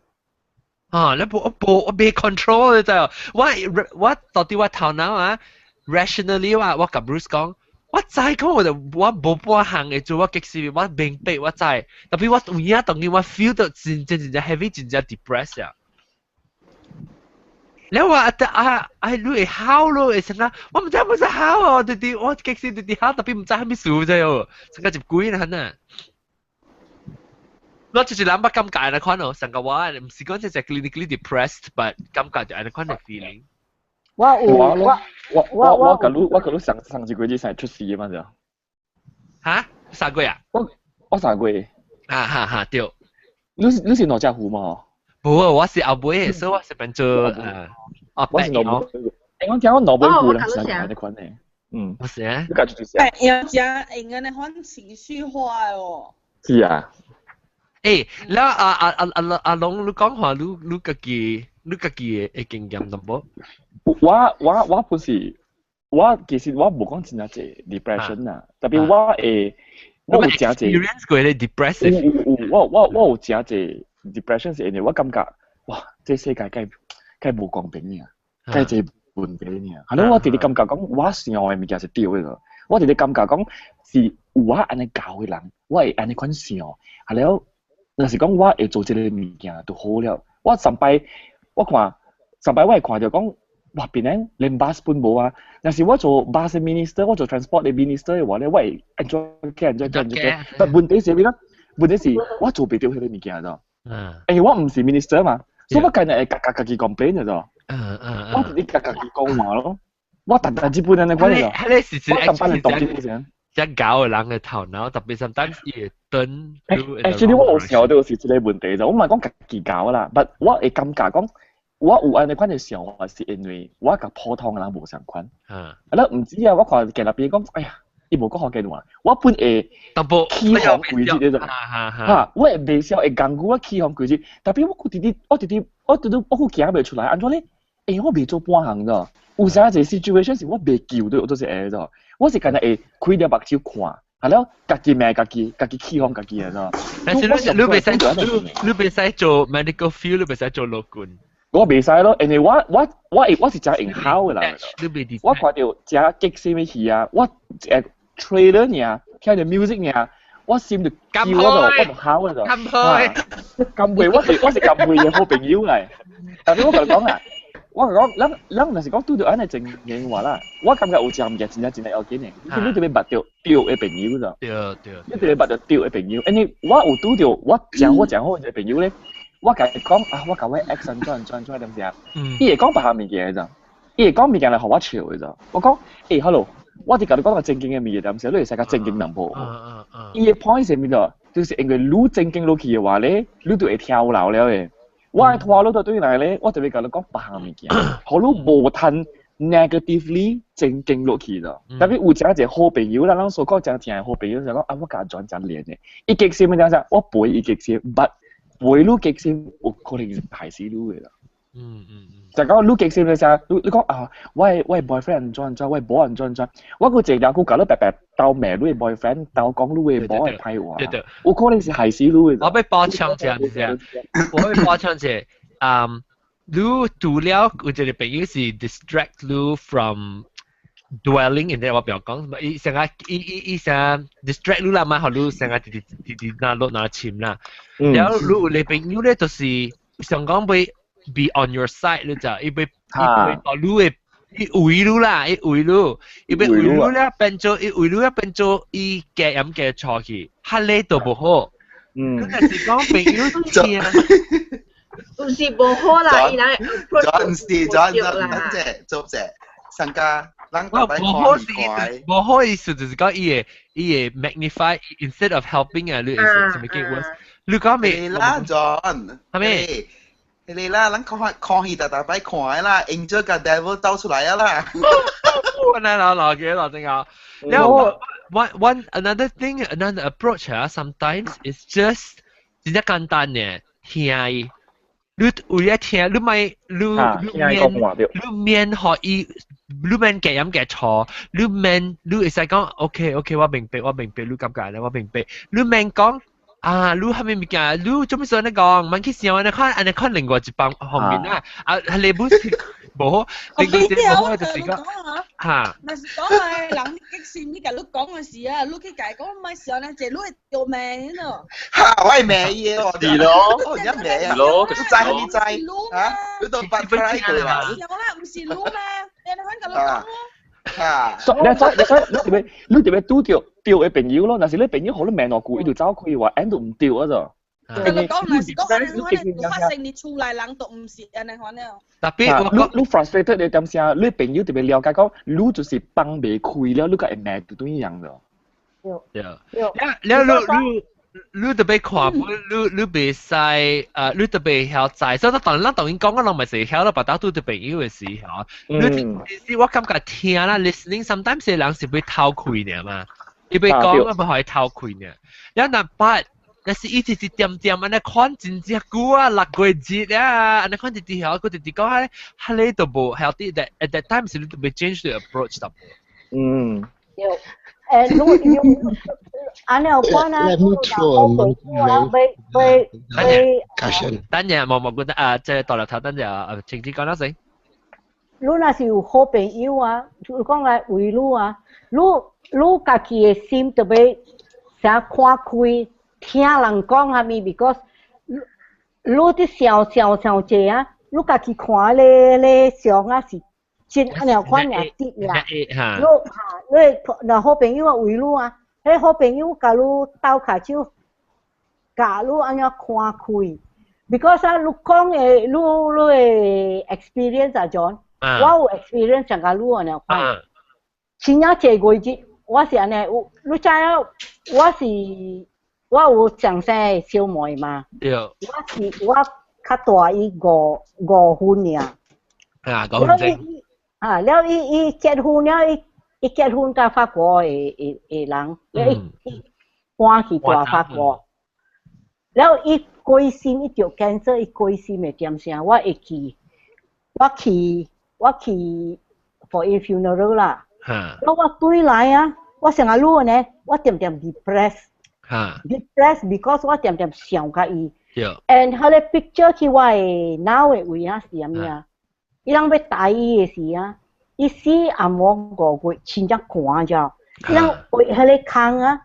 啊！你無我無我袂 control 你知哦？我我到底我頭腦啊，rationally 我我共 Bruce 講，我知講我就我無半項會做我激死，我明白我知，特別我有影當然我 feel 到真真真正 heavy 真正 depressed 啊！你話啊啊啊！你會哭咯，會成啊！我毋知毋知哭哦，直直我激死直直哭，特別毋知啥物事啫哦，成個入鬼啦呢！我就是人捌感覺按呢款哦，上個我毋是講這隻 clinically depressed，but 感覺就按呢款的 feeling。我有我我我我我共你我共你上上一個月才出事嘛就。哈？啥鬼啊？我我三個月。啊哈哈對。你是哪隻湖嘛？無啊，我是後尾的，所以我是變做哦，我是老尾。欸，我聽講老尾湖人是按呢款的。嗯。我是啊。你家就是。欸，有真用按呢款情緒化的哦。是啊。欸，了阿阿阿阿阿龍，你講話你你家己你家己的經驗淡薄？我我我不是，我其實我無講真正濟 depression 啊，特別我會我有真濟 experience 過咧 depressive。有有有，我我我有真濟 depression 是因為我感覺，哇，這世界該該無公平爾，該這問題爾。係咯，我直直感覺講，我想的物件是對的咯。我直直感覺講是有我按呢教的人，我會按呢款想，係了。若是講我會做這個物件就好了。我上擺我看上擺我會看著講，哇，變成連 bus 本無啊。若是我做 bus minister，我做 transport 的 minister 的話咧，我會按怎計按怎計按怎計。但問題是咩咧？問題是我做袂著彼個物件咋。因為我毋是 minister 嘛，所以我今日會家家家己 complain 咋。我直直家家己講話咯。我逐逐日本按呢款咋。彼個是我上班係動這先。只搞的人的頭腦，特別 sometimes 伊會轉。 Actually 我有想到是這個問題就，我毋係講家己搞啦，but 我會感覺講，我有按呢款的想法是因為我佮普通的人無相款。啊，你毋知啊，我看見那邊講，哎呀，伊無講福建話，我本會起予規日的嚇，我會袂曉會講我起予規日，特別我閣直直，我直直，我直直我閣行袂出來，按怎咧？欸，我袂做半項咋？有時一個 situation 是我袂救到，我就是會咋。我是干焦會開著目睭看，係了，家己罵家己，家己起予家己的咋。但是你你袂使你你袂使做 medical field，你袂使做老君。我袂使咯，因為我我我我是誠用好的人。我看著誠激心的戲啊，我trailer 爾，聽著 music 爾，我心就叫我就我就好了就。甘配。甘配，我是我是甘配的好朋友嚟。但是我共你講啊。我講，咱咱若是講拄著按呢情形話啦，我感覺有一項物件真正真正要緊的，你你特別捌著對的朋友咋？對對。你特別捌著對的朋友，因為我有拄著我誠好誠好一個朋友咧，我共伊講啊，我共我 ex 按怎按怎按怎點啥，伊會講別項物件咋？伊會講物件來予我笑的咋？我講，欸，hello，我佇共你講個正經的物件，點啥？你會使較正經淡薄。伊的 point 是啥物咯？就是因為你正經落去的話咧，你就會跳樓了的。我愛拖你就對來咧，我就會共你講別項物件，予你無通 negatively 正經落去咯。特別有誠濟好朋友啦，咱所講誠正的好朋友就講啊，我共轉誠連的，伊激心的講啥？我陪伊激心，but 陪你激心有可能是害死你的啦。就講你激心嘅時候，你講啊，我的 boyfriend 按怎按怎，我的某按怎按怎，我閣一個人佮你白白鬥罵你的 boyfriend，鬥講你的某的歹話，有可能是害死你的。我欲補充一下，就是我欲補充一下，你除了有一個朋友是 distract 你 from dwelling in that，我不要講，伊成日伊伊伊成 distract 你啦，嘛，予你成日直直直直拿落拿潛啦。然後你有個朋友咧，就是想講欲 be on your side，你就伊欲伊欲到你的伊為你啦，伊為你，伊欲為你咧變做伊為你咧變做伊加鹽加醋去，哈咧都無好。佢就是講朋友聽。唔是無好啦，伊人 approach 是轉轉，等者做者，上家。我無好是無好意思，就是講伊會 magnify instead of helping 啊，你是咩叫 worse？你講未？啦，John，係咪？你啦，咱看看戲逐逐擺看啦，angel 佮 devil 走出來啊啦。我來老老嘅老正啊。然後 one another thing another approach 啊，sometimes it's just 真正簡單嘅，聽伊。你有一聽，你咪你你免你免予伊，你免加鹽加醋，你免你會使講 OK OK，我明白我明白，你感覺咧，我明白。你免講啊，你啥物物件，你做咩事按呢講？免去想按呢看，按呢看另外一方方面啊，啊，你本是無好，另外一個無好就是講嚇。若是講係人激心，你共你講嘅時啊，你去共伊講，毋係想呢，這你會著命咯。哈，我會罵伊哦。是咯，我真罵啊。是咯，你知你知啊？你都捌開過啦。想啦，毋是你咩？你按呢款共你講咯。啊！所你所你所你特別你特別拄著對的朋友咯，若是你朋友予你罵兩句，伊就走開話，按都毋對啊就。你講若是講按呢款的，發生佇厝內人都毋是按呢款了。特別你 frustrated 你點聲，你朋友特別了解講，你就是放袂開了，你才會罵對對樣的。對。了了你你你特別看，你你袂使，你特別曉知，所以當咱當然講，我攏咪是曉了，別兜拄著朋友的時候，你其實我感覺聽啦，listening sometimes 人是欲透氣爾嘛，伊欲講，我欲予伊透氣爾。了若捌，若是伊一直點點按呢看真正久啊，6個月啊，按呢看直直曉，佢直直講，彼彼個都無 healthy that at that time 是你特別 change the approach 淡薄。對，你用按呢有關啊， Let me throw a monkey 欲欲欲 Cushion。等陣冇冇覺得啊，即係大粒頭，等陣啊，晴子講多先。你若是有好朋友啊，就講來為你啊，你家己的心特別想看開，聽人講啥物，because 你你佇想想想者啊，你家己看咧咧相啊是真按呢款爾直啦。你哈，你若好朋友啊為你啊，彼好朋友共你鬥跤手，共你按怎看開，because 啊，你講的你你的 experience 啊，John，我有 experience 上共你按呢款，真正這個月我是按呢，有你知影我是我有上生小妹嘛，我是我較大伊五分爾。啊，5分鐘。啊，了伊伊結婚了，伊伊結婚佮法國的的的人，伊伊搬去蹛法國。了伊過身，伊著 cancer，伊過身的點聲，我會記，我去 for 伊 funeral 啦。了我轉來啊，我成日愈呢，我恬恬 depress。depress because 我恬恬想佮伊。And 彼個 picture 去我的腦的位啊是啥物啊？伊人欲刣伊的時啊，伊死暗暝5月，真正寒遮。伊人畫彼個空啊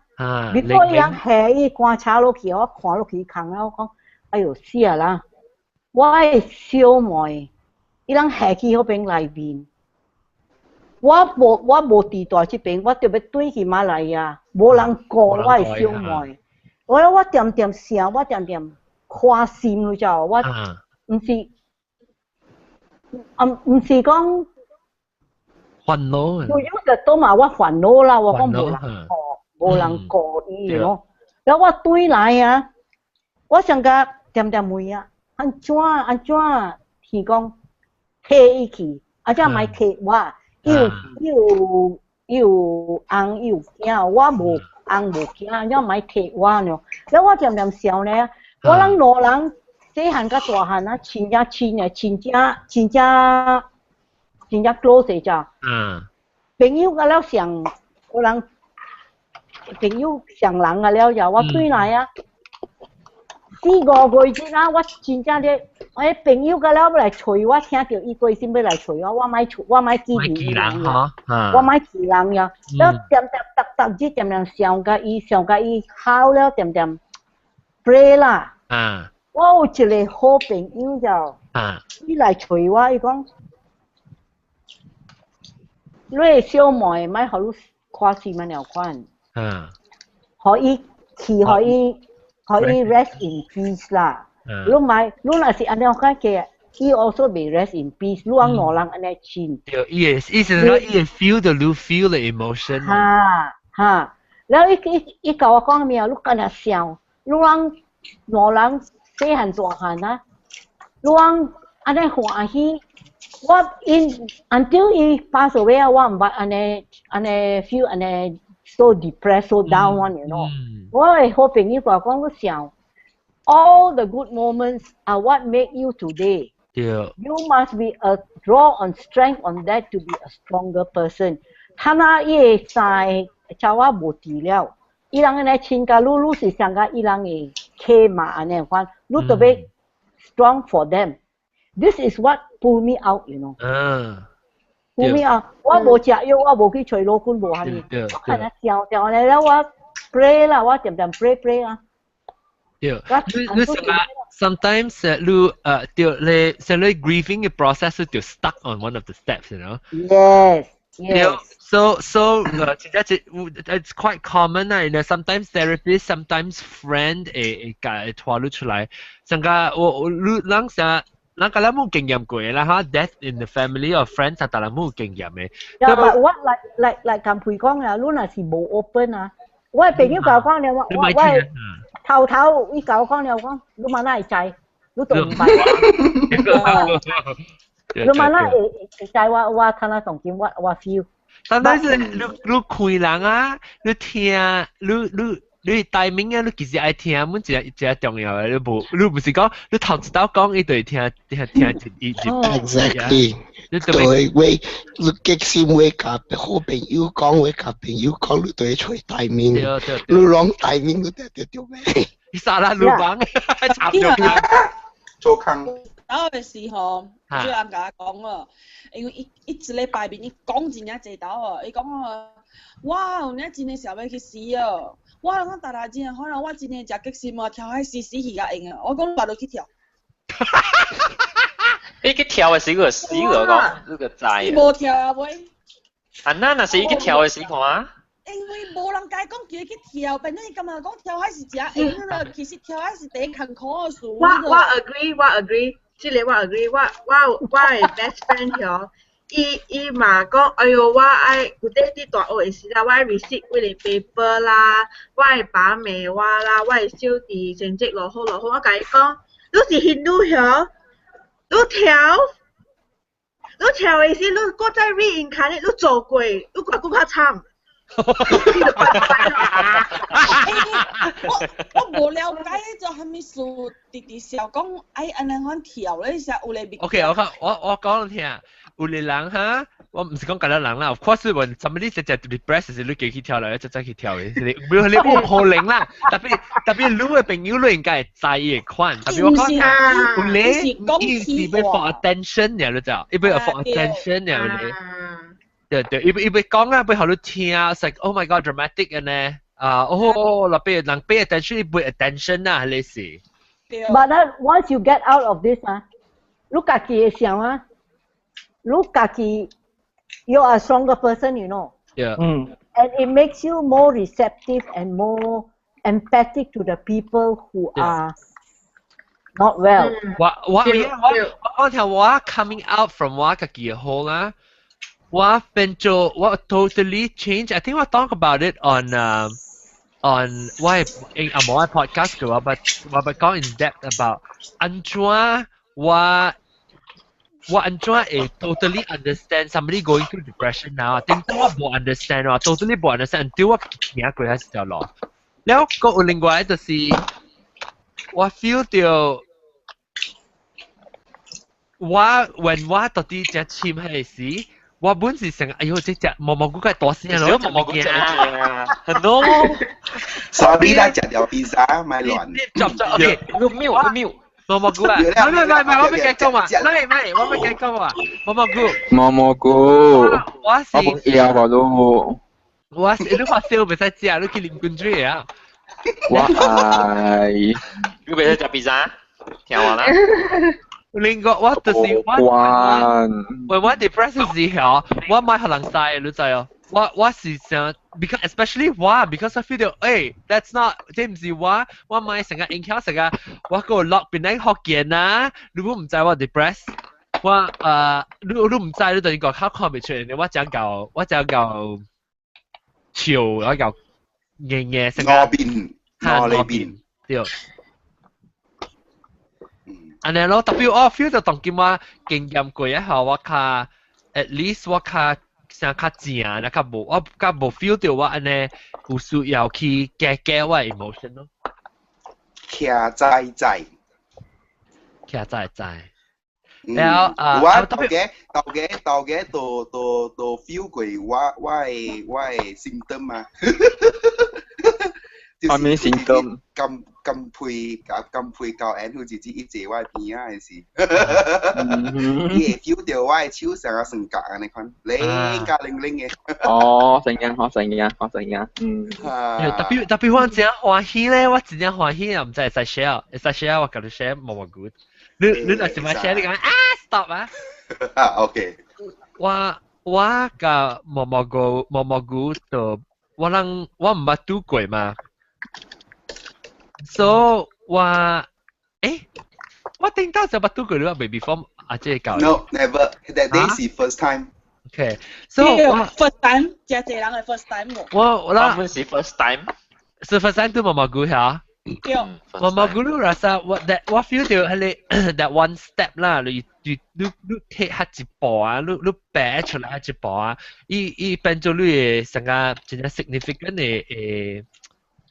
，before 伊人下伊棺材落去，我看落去空啊，我講，哎喲死啊啦！我的小妹，伊人下去彼邊內面，我無佇蹛這邊，我著欲轉去馬來亞，無人顧我的小妹。我恬恬想，我恬恬寒心，你知無？我毋是，啊，毋是講煩惱。就有就都嘛，我煩惱啦，我講無人顧，無人顧伊咯。然後我轉來啊，我上甲恬恬問啊，按怎按怎是講提伊去，啊怎莫提我？伊有伊有伊有翁伊有囝，我無翁無囝，怎莫提我呢？然後我恬恬想呢，我人老人。細漢甲大漢啊，親正親的，親正親正真正 close 的咋。朋友甲了上，有人朋友上人啊了呀，我轉來啊，四五個月啊，我真正咧，我朋友甲了欲來揣我，聽著伊關心欲來揣我，我莫揣，我莫記記人嗬，我莫記人呀，了恬恬逐逐日恬恬想共伊，想共伊好了，恬恬 pray 啦。我有一個好朋友就，伊來揣我，伊講，你的小妹莫予你看死物了款。予伊去，予伊 rest in peace 啦。你莫，你若是按呢款嘅，伊 also 袂 rest in peace。你翁兩人按呢親。對，伊會意思是講伊會 feel 到你 feel the emotion。哈哈，了伊伊伊共我講咩啊？你敢若想，你翁兩人細漢大漢啊，你翁按呢歡喜，我 in until 伊 pass away 啊，我毋捌按呢按呢 feel 按呢 so depressed so down one。我的好朋友共我講，你想，all the good moments are what make you today。You must be a draw on strength on that to be a stronger person。他那伊的三个查某無佇了，伊人按呢親共你，你是上共伊人的契媽按呢款，你特別 strong for them。This is what pull me out。Pull me out，我無食藥，我無去揣老君，無啥物。我看下想想咧，了我 pray 啦，我恬恬 pray pray 啊。對，你你想啊，sometimes 你對你上你 grieving 嘅 process 就 stuck on one of the steps。 Yes. So 真正 it's quite common 啊，sometimes therapist, sometimes friend 會會會拖你出來，上個我我你人啥？咱個咱冇經驗過啦哈，death in the family or friends 啊，但係冇經驗嘅。 Yeah, but what like 咁培講啊，你若是無 open 啊，我的朋友共我講了，我我我頭頭伊共我講了，講你嘛哪會知？你都毋捌。你嘛哪會會知我我睇下當今我我 feel。但係是你你開人啊，你聽你你。你 timing 啊，你其實愛聽，每一個一個重要的，你無你唔是講你頭一道講，伊就會聽聽聽一一 Exactly。對，話你激心話共好朋友講話，共朋友講，你就會揣 timing。你 wrong timing，你就對咩？你沙拉魯邦，插咗做空。嗰個時候，最啱共我講啊，因為伊伊一禮拜面伊講真正濟道哦，伊講啊，哇，有影真的想欲去死哦！我講逐日真可能我真的誠激心啊，跳海死死去較用啊！我講我都去跳。伊去跳的時，佢就死了講，你就知。伊無跳啊喂。啊，那若是伊去跳的時看啊。因為無人共伊講叫伊去跳，變做伊感覺講跳海是誠用啦，其實跳海是第一艱苦的事。我我 agree，我 agree，這個我 agree，我我我的 best friend 嗬，伊伊嘛講，哎喲，我愛有佇佇大學的時陣，我愛 resit 幾個 paper 啦，我的爸罵我啦，我的小弟成績落好落好，我共伊講，你是印度曉，你跳，你跳的時，你閣再 reincarnate，你做過，你閣閣較慘。我我無了解做啥物事，直直想講愛按呢款跳咧，是有咧。 OK，我講我我講你聽，有個人哈，我毋是講敢若人啦，of course when somebody 直接 depressed 是你叫去跳來，直接去跳的，是無你無可能啦。特別特別你的朋友你應該會知伊的款，特別我講有咧，伊是欲 for attention 爾，你知影？伊欲 for attention 爾，你。對對，伊伊欲講啊，欲予你聽，it's like oh my god dramatic 嘅呢，啊哦，特別人 pay attention，伊 pay attention 啊，係是。 But then once you get out of this 啊，你家己會想啊，你家己 you are a stronger person。 And it makes you more receptive and more empathic to the people who are not well. 我我我我聽我 coming out from 我家己的 hole 啦。我變做我 totally change. I think 我 talk about it on 我係啊冇我 podcast 嘅話，but 我捌講 in depth about 按怎我我按怎會 totally understand somebody going through depression now。頂當我無 understand 我 totally 無 understand until 我行過彼條路。了閣有另外就是我 feel 到。我 when 我到底只簽係時，我本是成哎呦，這隻毛毛菇梗係大聲咯，毛毛菇隻啊，很多。 Sorry 啦，食條披薩咪亂。作作 OK，你 mute 你 mute。毛毛菇啊！唔係唔係唔係，我未計講啊！唔係唔係，我未計講啊！毛毛菇。毛毛菇。我是。我冇要啊都。我是你發燒袂使食，你去啉滾水啊！我愛。你袂使食披薩，聽話啦。另外我就是我，我我 depressed 時候，我買予人知，你知哦。我是想，because especially 我，because I feel 到，誒，that's not，這毋是我，我買成個影響成個，我個落邊咧福建啊，如果毋知我 depressed，我你毋知你等於個口看袂出來，我講夠，我講夠笑，我夠硬硬成個。我邊，我呢邊，對。按呢咯，特別我 feel 到當今我經驗過一下，我較 at least 我較啥較正，那較無我較無 feel 到我按呢有需要去加加我 emotion 咯。徛在在，徛在在。然後啊，我頭家都 feel 過我的 symptom 啊。啥物 symptom？咁咁配咁配夠 N 好似只一坐我邊仔的時，伊會 feel 到我的手成個算角按呢款，靈甲靈靈的。哦，成樣，好成樣，好成樣，嗯。特別特別我真歡喜咧，我真正歡喜啊！毋知會使 share，會使 share 我共你 share 無無 good。你若是嘛 share 你講啊 stop 啊。啊 OK。我共毛毛菇毛毛菇就我人我毋捌拄過嘛。So 我我頂到就捌拄過你話未 before 啊，這個教。 No, never. That day 是 first time. Okay. So 我 first time，真濟人係 first time 喎。我啦，我們是 first time。是 first time 拄毛毛菇嚇。對。毛毛菇你 rasa 我 that 我 feel 到彼个 that one step 啦，你 take 下一步啊，你爬出來一步啊，伊變做你的成個真正 significant 的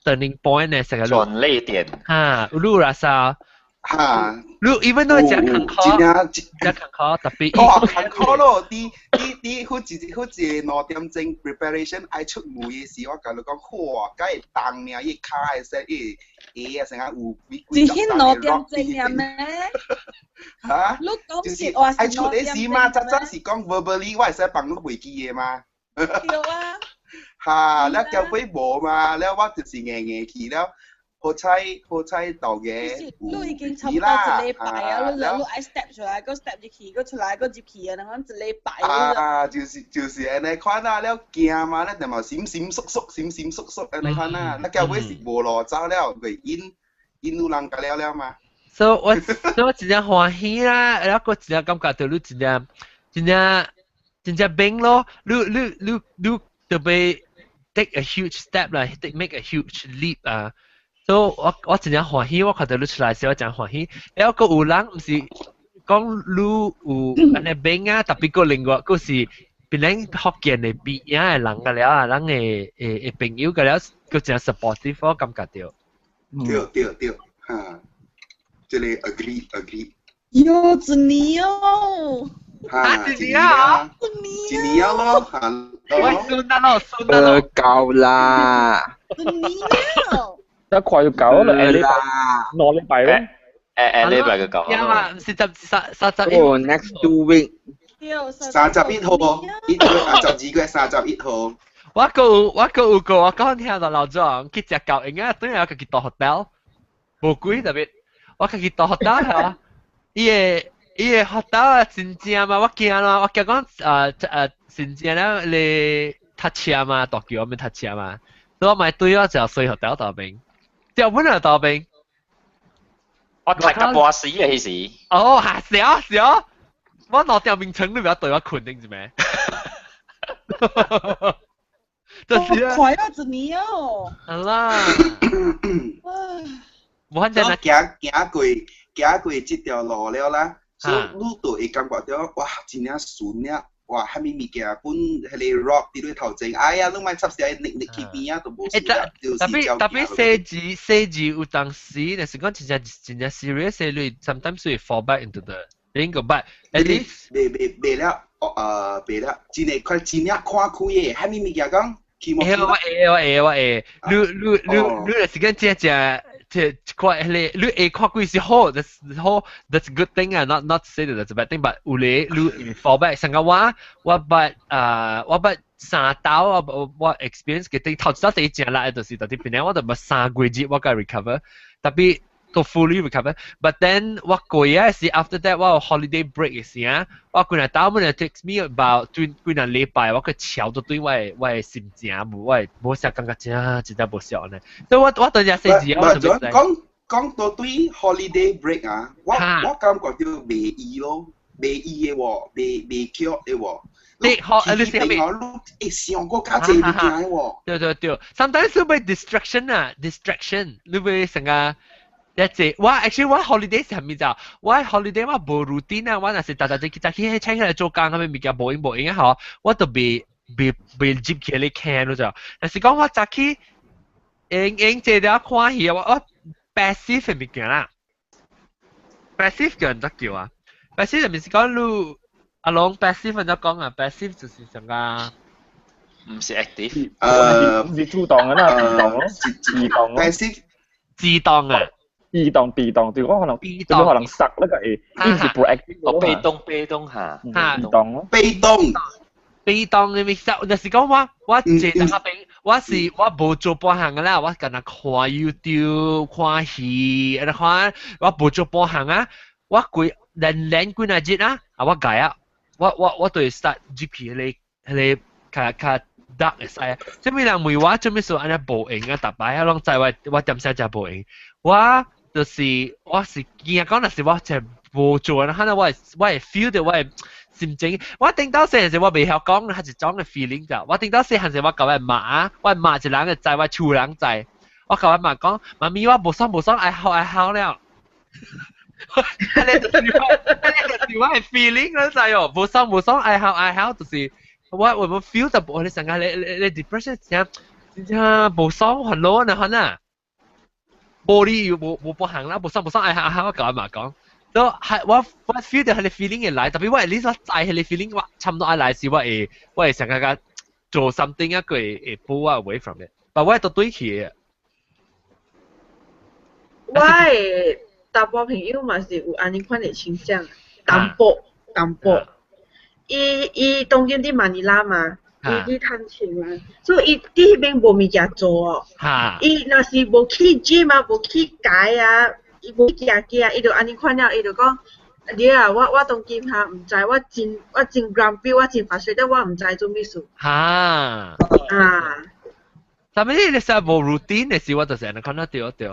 turning point 呢，成個轉捩點。哈，你 rasa 哈，你 even though 真艱苦，真正真艱苦，特別哦，艱苦咯！佇好一好一個2點鐘 preparation 愛出門的時，我共你講，哇，敢會重爾，伊跤會使伊鞋啊，成個有幾幾十2點鐘爾咩？嚇？你講就是實話愛出的時嘛，早早是講 verbally，我會使幫你袂記的嘛。對啊。哈，了交尾無嘛，了我就是硬硬去了。好彩好彩頭家你已經差不多一禮拜啊，你愛 step 出來，閣 step 入去，閣出來，閣入去啊，然後一禮拜。啊，就是按呢款啊，了驚嘛，了就嘛閃閃縮縮，閃閃縮縮按呢款啊，了交尾是無路走了，袂因因有人甲了了嘛。所以我真正歡喜啦，然後我真正感覺到你真正真正真正變咯，你特別 take a huge step 啦，take make a huge leap 啊。所以我真正歡喜，我看到你出來時，我真歡喜。然後閣有人毋是講你有按呢變啊，特別閣另外閣是別人福建的邊仔的人個了啊，人的朋友個了，閣真 supportive，我感覺到。對對對，哈，這個 agree agree。喲，一年哦。哈，一年啊，一年啊咯，哈。我孫得咯，孫得咯。夠啦。一年了。一快要夠啦，2禮拜2禮拜咯。2禮拜就夠。啱啊，唔是十三三十一。哦，next 2 week。 31號，1月啊，12月31號。我閣有個我講聽到老總去食狗應該等下家己住 hotel，無貴特別，我家己住 hotel 嚇，伊個 hotel 啊真正嘛，我驚咯，我驚講真正咧你塞車嘛，大橋面塞車嘛，所以我買對我就睡 hotel 大邊，就本來大邊。我睇個波死啊！彼時。哦，嚇是啊是啊，我攞掉名稱你不要對我困定是咩？就是啊。快要一年哦。好啦。我反正行過這條路了啦，所以你就會感覺到哇，真正順了。哇，啥物物件本彼个 rock 佇你頭前，哎呀，你莫插時搦搦去邊仔都無事啦。特別特別細字細字有當時，若是講真正真正 serious 你 sometimes 會 fall back into the 應該 but at least 未未未了，未了，真係看真正看開嘅，蝦米物件講？會我會我會我會，你你你你嘅時間真正即看彼个，你會看開是好，that's 好，that's good thing 啊，not to say that that's a bad thing，but 有咧你 fall back，上個我我捌啊我捌三刀我我 experience 嘅啲頭一第一正力就是特別邊我就捌3個月我才 recover，tapi 都 fully recover。But then 我過啊是 after that 我有 holiday break 嘅時啊，我幾若兜本 takes me about 幾幾若禮拜，我閣超到對我的心情無我的無啥感覺真真正無痟呢。所以我我當日細字我就講講到對 holiday break 啊，我我感覺到袂醫咯，袂醫的喎，袂袂巧的喎。你學你是咩？你會想過較濟物件的喎。對對對，sometimes 你會 distraction 啊，distraction，你會成個。一隻我 actually 我 holiday 是係咪就我 holiday 我無 routine 啊，我若是逐逐日去早起請起來做工，係咪物件無閒無閒啊嗬，我就袂袂袂入去咧看咯就。但是講我早起閒閒坐了看戲啊，我我 passive 嘅物件啦，passive 叫人怎叫啊？passive 就係講你阿龍 passive 怎講啊？passive 就是啥個？唔是 active，唔是主動嘅啦，被動咯，自動咯，passive 自動啊。自動被動，對我可能，對我可能塞那個會，伊唔是 proactive 哦，被動被動嚇，被動咯，被動，被動嘅意思，就是講我我坐在那邊，我是我無做半項嘅啦，我干焦看 YouTube 看戲，按呢看，我無做半項啊，我規連連幾若日啊，啊我改啊，我我我就會 start 入去彼个彼个較較 dark 嘅 side，啥物人問我做咩事按呢無閒啊，逐擺我攏知我我點寫真無閒，我。就是我是驚講，若是我就無做，可能我會我會 feel 到我的心情。我頂到細漢時我袂曉講，係一種嘅 feeling 咋。我頂到細漢時我共我媽，我媽一人會知，我厝人知。我共我媽講，媽咪我無爽無爽，愛哭愛哭了。按呢就是我，按呢就是我的 feeling 你知哦，無爽無爽，愛哭愛哭，就是我我冇 feel 就無你成個你你你 depression 真真正無爽煩惱呢，可能。無理由無無半項啦，無爽無爽愛哭愛哭，我共我媽講，所以係我我 feel 到彼个 feeling 會來，tapi 我 at least 我知彼个 feeling 我差不多愛來時，我會我會想較做 something 啊，佢會會 pull 我 away from it，但我都對去。我的查埔朋友嘛是有按呢款的傾向，淡薄淡薄。伊伊當今佇馬尼拉嘛，伊佇趁錢嘛，所以伊佇彼邊無物件做哦。伊若是無去 gym 啊，無去街啊，伊無去行街啊，伊就按呢款了，伊就講，你啊，我我當今哈毋知，我真我真 grumpy，我真 frustrated，我毋知做咩事。啊。但係你成日無 routine 的時，我就是按呢看到對對。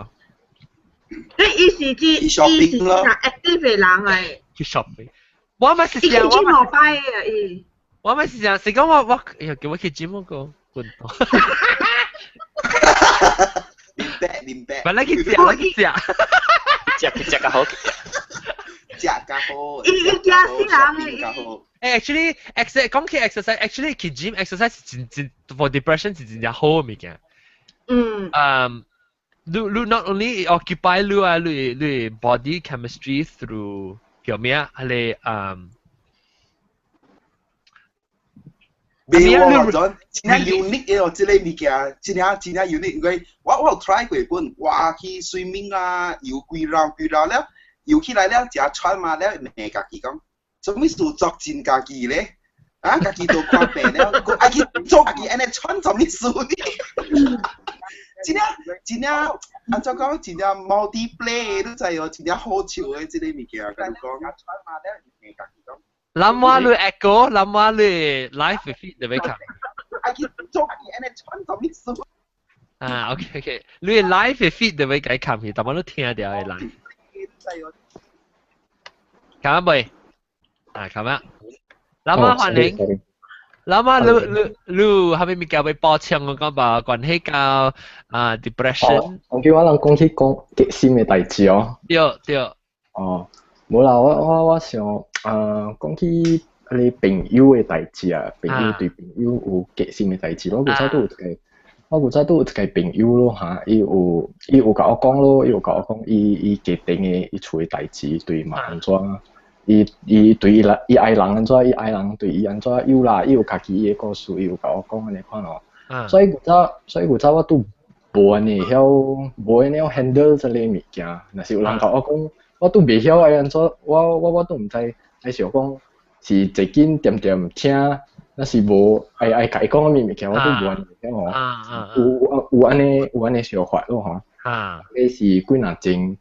你伊是指伊是真 active 的人來。去 shopping。我咪是想，我去兩擺啊伊。我咪是想，是講我我，哎呀，叫我去 gym 嗰個運動。明白明白。本來去食，我去食。食去食較好，食較好。伊伊驚死人的。誒，actually，exercise 講起 exercise，actually 去 gym exercise 是真真 for depression 是真正好嘅物件。你你 not only occupy 你啊，你你 body chemistry through 叫咩啊？係你。未喎，真真正 unique 的哦，這個物件真正真正 unique。因為我我有 try 過本，我去 swimming 啊，游幾 round 幾 round 了，游起來了，誠喘嘛了，罵家己講，做咩事作真家己咧？啊，家己都看病了，愛去做家己按呢喘做咩事呢？真正真正，按怎講？真正 multiplay 你知哦，真正好笑的這個物件，共你講。諗話你 echo，諗話你 live feed 你欲看。愛去做家己按呢喘做咩事？啊，OK OK，你 live feed 你欲共看去，但我都聽到的 live。看未？啊，看啊。諗話歡迎。諗下你你你係咪物件欲補充我講吧？關係到啊 depression。我叫我人講起講激心的代誌哦。對對。哦，無啦，我我我想啊，講起你朋友的代誌啊，朋友對朋友有激心的代誌，我古早都有一個，我古早都有一個朋友咯嚇，伊有伊有共我講咯，伊有共我講，伊伊家庭的伊厝的代誌對嘛按怎，伊伊對伊來伊愛人按怎，伊愛人對伊按怎有啦，伊有家己伊的故事，伊有共我講按呢款哦。所以古早我都無按呢曉，無按呢 handle 這個物件。若是有人共我講，我都袂曉愛按怎，我都毋知愛想講是坐緊恬恬聽，若是無愛愛共伊講啥物物件，我都無按呢曉吼。有按呢想法咯吼。這是幾若前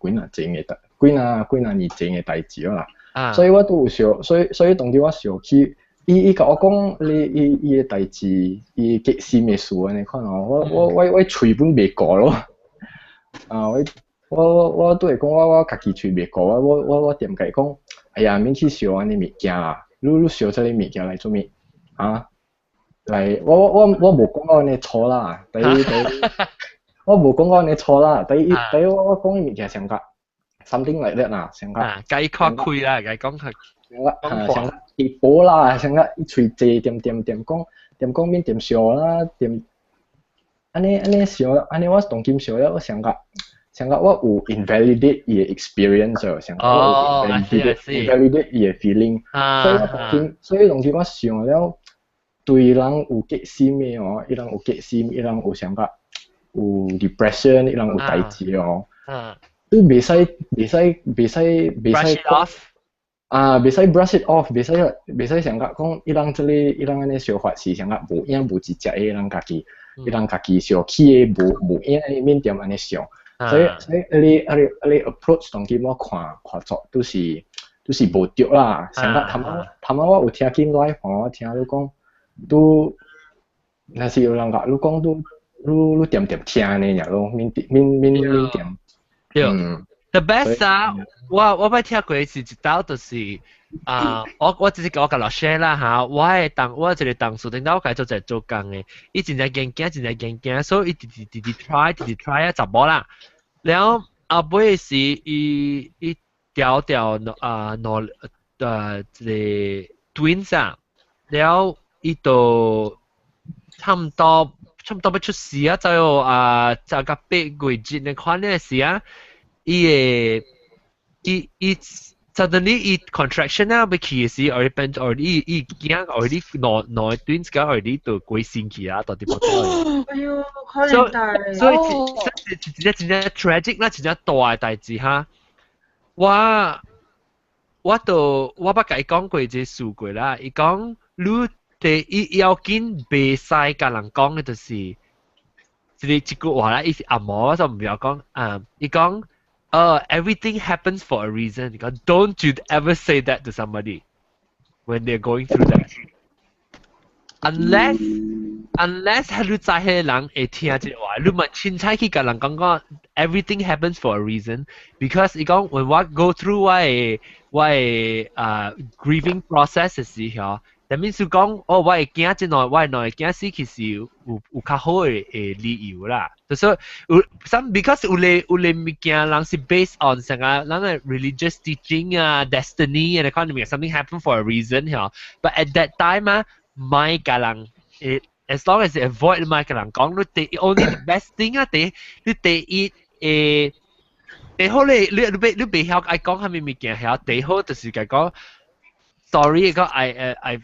的代，幾若幾若年前的代誌啦。所以我都有想，所以當時我想起，伊共我講，你伊伊的代誌，伊激心的事按呢款吼，我喙本袂顧咯。啊，我都會講我家己喙袂顧，我踮共伊講，哎呀，免去想按呢物件啦，你想這個物件來做物？啊？來，我無講到按呢錯啦，第一，我無講到按呢錯啦，第一我講的物件上較 something like that 啦，上較。啊，共伊看開啦，共伊講較。上較上較薄啦，上較伊喙濟恬恬恬講，恬講免恬笑啦，恬按呢按呢想，按呢我當今想了，我上較上較我有 invalidate 伊的 experience，上較我有 invalidate 伊的 feeling，所以我當今所以當今我想了，對人有激心的哦，伊人有激心，伊人有上較有 depression，伊人有代誌哦，都袂使 brush it off 啊，袂使 brush it off，袂使上較講，伊人這個伊人按呢想法是上較無影無一隻的人家己，伊人家己想起的無無影的免恬按呢想，所以你 approach 當今我看看作都是無對啦。上較頭仔頭仔我有聽見 live 我聽你講，都若是有人共你講都你恬恬聽呢爾咯，免免免免恬。對。The best 啊！我捌聽過是一道就是啊，我只是我共老 share 啦嚇，我的同我一個同事頂到我共伊做一個做工的，伊真正驚驚，真正驚驚，所以伊直直直直 try，直直 try 啊，查某啦。然後後尾是伊伊調調啊兩一個 twins 啊，然後伊就差唔多欲出世啊，就啊就甲8月節的款的時啊。伊會伊伊 suddenly 伊 contraction 啊，欲去的時，or 變 or 伊伊驚，or 你兩兩個 twins 甲 or 你就過身去啊，到底無哎喲，可憐大。所以真正真正 tragic 啦，真正大的代誌哈。我捌共伊講過這事過啦，伊講你第一要緊袂使共人講的就是，一個一句話啦，伊是紅毛，我就毋曉講啊，伊講。Everything happens for a reason. 伊講 don't you ever say that to somebody when they're going through that. Unless 係你知彼个人會聽這個話，你嘛凊彩去共人講講 everything happens for a reason。Because 伊講 when 我 go through 我的grieving process 的時候，that means 講哦，我的囝這兩我的兩个囝死其實有較好的理由啦。就是有 some because 有个物件人是 based on 啥個咱的 religious teaching 啊，destiny 啊，可能 something happen for a reason 嗬。But at that time 啊，莫共人 as long as avoid 莫共人講，你第 only the best thing 啊，第你第一第好你你袂曉愛講啥物物件曉，第好就是共講 sorry 講 I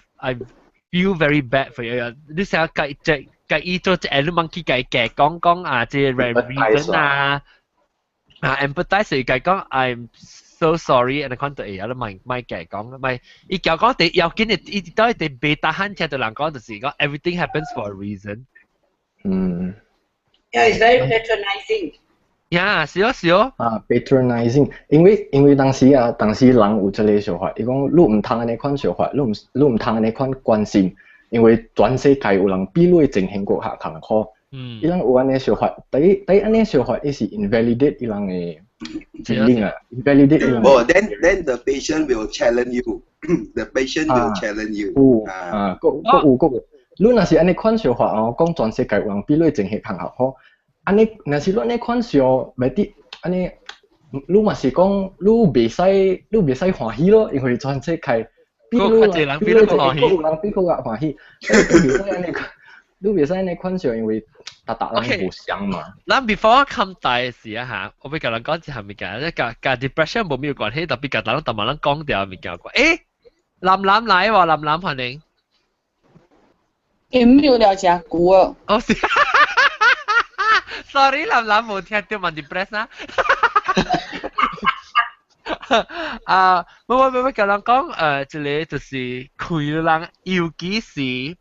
feel very bad for you。你成日計只共伊做一個，你問去共伊加講講啊，這個 reason 啊，啊 empathize 共伊講 I'm so sorry，and 看到會曉你莫共伊講，莫伊叫講第要緊的，伊到底袂 tahan 聽到人講就是講 everything happens for a reason。Yeah, it's very patronizing. Yeah，是哦是哦。啊，patronizing，因為當時啊，當時人有這個想法，伊講你毋通按呢款想法，你毋通按呢款關心，因為全世界有人比你的情形閣較艱苦。伊人有按呢想法，第一按呢想法，伊是 invalidate 伊人的 feeling 啊，invalidate 伊人。哦，then the patient will challenge you. The patient will challenge you. 有啊，閣閣有閣有，你若是按呢款想法哦，講全世界有人比你的情形較好。按呢，若是你按呢款想，袂得按呢，你嘛是講你袂使歡喜咯，因為全世界比你比你有人比你較歡喜，袂使按呢。你袂使呢款笑，因為逐逐人無相嘛。咱 before 我冚大嘅時啊嚇，我欲共人講一項物件，即佮佮 depression 無咩關係，特別佮咱逐人講掉物件關。欸，藍藍來喎，藍藍歡迎。伊沒有了誠久啊。哦是，sorry 藍藍無聽到嘛 depress 啊。啊，無無無，共人講，這個就是開人，尤其是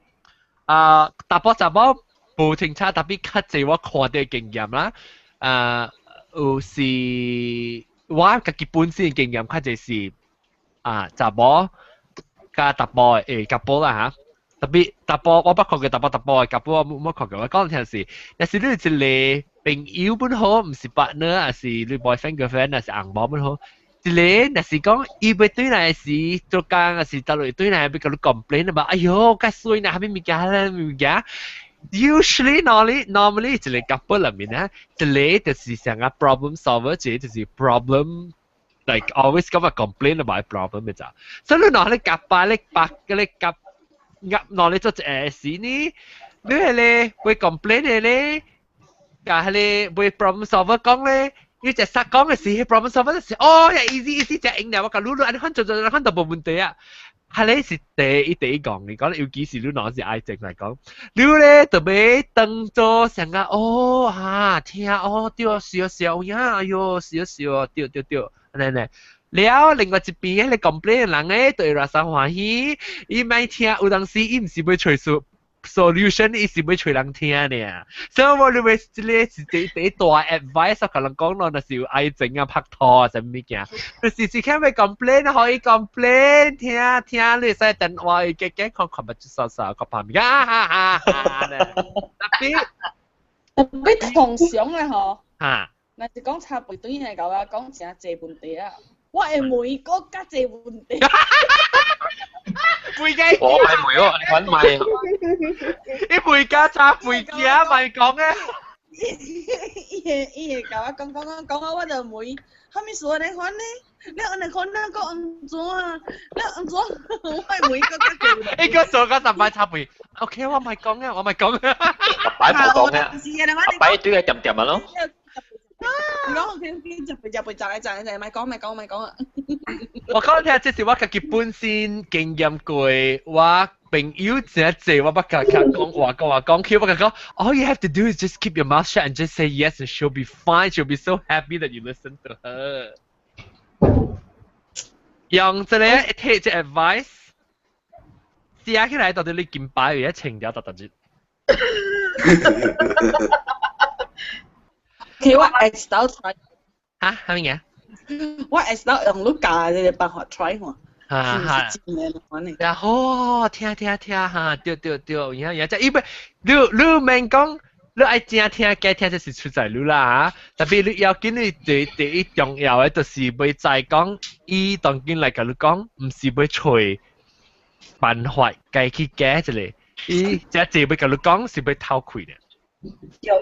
啊，查埔查某無清楚，特別較濟我看到經驗啦，啊，有是我家己本身經驗較濟是啊，查某佮查埔的查埔啦嚇。特別查埔，我捌看過查埔查埔的查埔，我冇看過。我講聽是，若是你有一個朋友本好，毋是 partner，抑是你 boyfriend girlfriend，抑是翁某本好，一個若是講伊欲轉來時做工，抑是倒落轉來欲共你 complain 嘛，哎喲，較媠啦，啥物物件咧物件。Usually normally 一個 couple 裏面咧，一個就是像個 problem solver，一個就是 problem like always 咁啊 complain about problem 嘅咋。所以你若你夾巴你白你夾夾，若你做一個時呢，你係咧會 complain 嘅咧，佮彼個會 problem solver 講咧。伊就實講嘅時，problem solver 就是哦，easy easy 就應了，我共你你按呢款做做，按呢款就無問題啊。彼个是第一第一講，你講尤其是你若是愛情來講，你咧就欲當做像個哦哈聽哦對是啊是啊有影哎喲是啊是啊對對對，按呢呢。了另外一邊彼個 complain 的人咧，就會偌三歡喜，伊莫聽有當時伊毋是欲揣出 solution，伊是欲揣人聽爾。所以我認為這個是第第一大 advice，我共人講咯，若是有愛情啊、拍拖啊，啥物件，就是是看欲 complain 予伊 complain，聽聽你會使電話伊加加看看目睭沙沙，看旁邊啊哈哈哈咧。特別特別通常咧吼，嚇，若是講差不對來講我講誠濟問題啊，我會問閣較濟問題。背機，我咪問喎，你揾咪？你背家揸背機啊，咪講啊！伊會伊會共我講講講講啊，我就問，啥物事按呢款呢？你按呢款咱閣按怎啊？你按怎？我會問閣較濟。應該做個十擺插背，OK，我咪講啊，我咪講啊。十擺冇講啊，十擺對係掂掂啊咯。你講 OK OK，食背食背，食來食來食，莫講莫講莫講啊！我講聽，這是我家己本身經驗過，我朋友真濟，我捌共佢講話講話講起，我共講，All you have to do is just keep your mouth shut and just say yes and she'll be fine. She'll be so happy that you listen to her. 用這個 take 這 advice，寫起來到底你金牌有一穿了逐逐日。其實我會當 try。嚇？啥物嘢？我會當用你教的這個辦法 try 看。哈哈。然後聽聽聽哈，對對對，然後然後因為你你免講，你愛正聽假聽，這是出在你啦嚇。特別你要緊你第第一重要的就是欲知講，伊當今來共你講，毋是欲揣辦法共去解一個，伊這濟欲共你講是欲透氣的。對。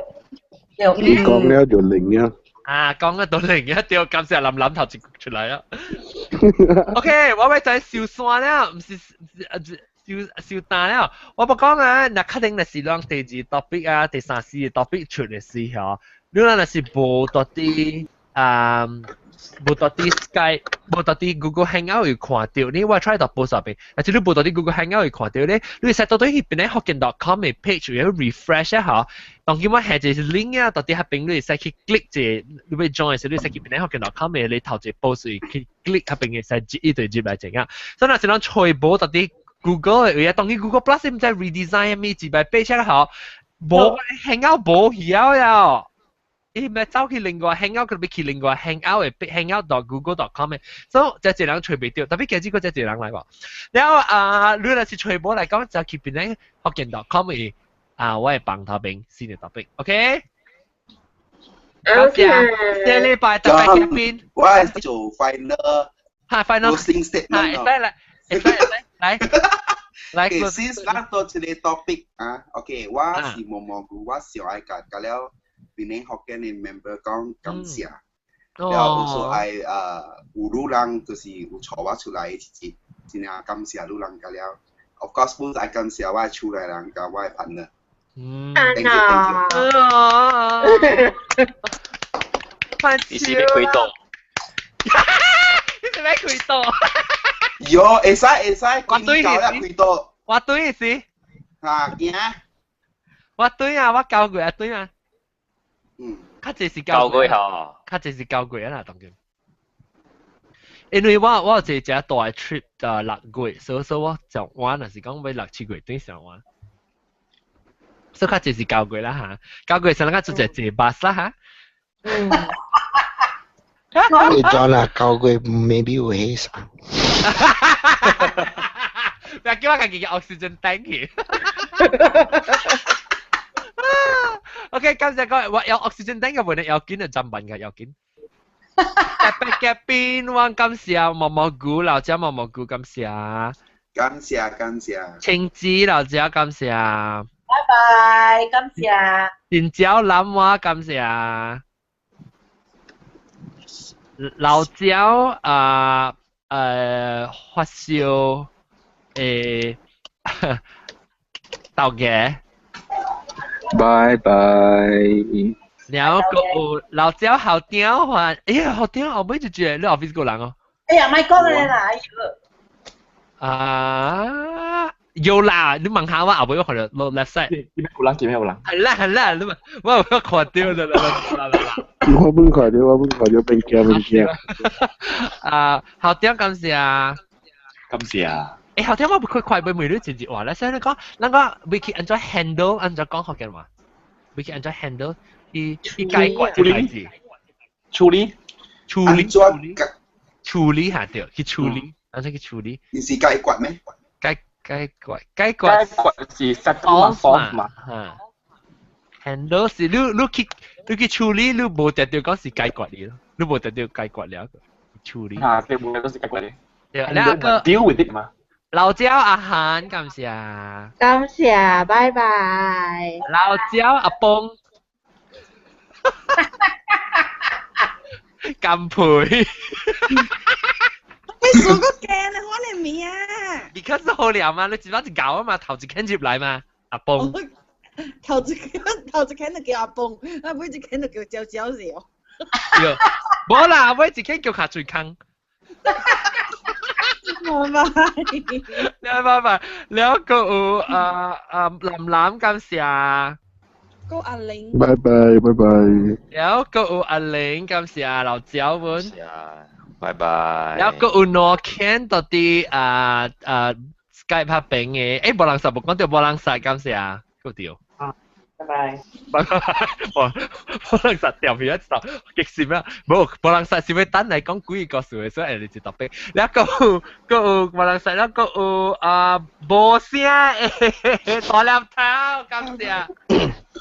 你講了就靈啊！啊，講得到靈啊，對，感謝林林頭一出來啊。OK，我欲再收山了，毋是收收單了。我欲講啊，若確定若是咱第二 topic 啊，第三四個 topic 出的時候，你若是無佇佇啊，無佇佇 Skype，無佇佇 Google Hangout 會看著，你我 try 到 post 入邊，若是你無佇佇 Google Hangout 會看著咧，你會使佇佇彼邊咧福建 .com 的 page 有 refresh 一下。當今我下一個 link 啊，佇佇彼邊你會使去 click 一個，你欲 join 時，你會使去邊咧福建 .com 的你頭一個 post 去 click 彼邊會使入一對入來怎樣？所以若是咱揣無佇佇 Google 的位啊，當今 Google Plus 毋知 redesign 物一擺爬出來吼，無 Hangout 無去了了。伊咪走去另外 Hangout，佢欲去另外 Hangout 的 Hangout.google.com 的，所以這一個人揣袂著，特別今日閣這一個人來無。了後啊，你若是揣無來講，就去邊咧福建 .com 的啊，我的房頭邊新的 topic，OK？感謝，下禮拜特別嘉賓。我係做 final。哈，final。 closing statement 會使來，會使會使來。來，okay, since 咱到這個 topic 啊，OK，我是毛毛菇，我上愛共共了檳城福建的 member 講感謝，了後愛有女人就是有帶我出來一集，真正感謝女人共了，of course 本愛感謝我的厝內人佮我的 partner。嗯。安娜。你是欲開刀？你是欲開刀？喲，會使會使，我對開刀。我對是。啊，驚。我對啊，我教過啊，對啊。嗯。較濟是教過吼，較濟是教過啊啦，當今。因為我有一個大 trip 6月，所以我上晚若是講欲6、7月轉上晚，所以較濟是教過啦嚇，教過時咱較做一個坐巴士啦嚇。嗯。你轉啦，教過 maybe 有彼啥。不要叫我家己 oxygen tank 去。OK，感謝各位，我有 oxygen tank 嘅問題要緊啊，砧板嘅要緊。特別嘅邊，我感謝毛毛菇老姐，毛毛菇感謝。感謝感謝。青子老姐感謝。拜拜，感謝。電椒南瓜感謝。老椒啊發燒豆芽。拜拜。然後個老椒好屌還，哎呀好屌，後尾就覺得你 office 個人哦。哎呀，咪講你啦，哎呦。啊，有啦，你問下我後尾我看到落 left side。見咩有人？見咩有人？係啦係啦，你問我有看到啦啦啦啦。我本看到，我本看到，變驚變驚。啊，好屌，感謝啊。感謝啊。誒，好聽我佢快俾妹女直接話咧，所以你講，咱個會去按怎 handle，按怎講福建話，會去按怎 handle 去去解決這代誌，處理處理處理下對，去處理，按怎去處理？你是解決咩？解解決解決解決是 settle 嘛？嚇，handle 是你你去你去處理，你無特定講是解決你咯，你無特定解決了，處理。嚇，對，無都是解決你。對，兩個 deal with it 嘛。老椒阿韓，感謝。感謝，拜拜。老椒阿邦，甘培。你數個鏡你可能名啊？Because 好料嘛，你一擺一搞啊嘛，頭一間入來嘛，阿邦。頭一間頭一間就叫阿邦，啊尾一間就叫椒椒尿。對，無啦，尾一間叫卡水空。拜拜，拜拜，了個有啊啊林林感謝，個阿玲，拜拜拜拜，了個有阿玲感謝老椒們，拜拜，了個有羅 Ken 到底啊啊 Skype 拍片嘅，欸無人殺無講到無人殺感謝，個對。拜拜，拜拜，無無人殺掉去一頭，激死咩？無無人殺是欲等來講幾個故事，所以會一特別。了閣有閣有無人殺，了閣有啊無聲的大粒頭，感謝。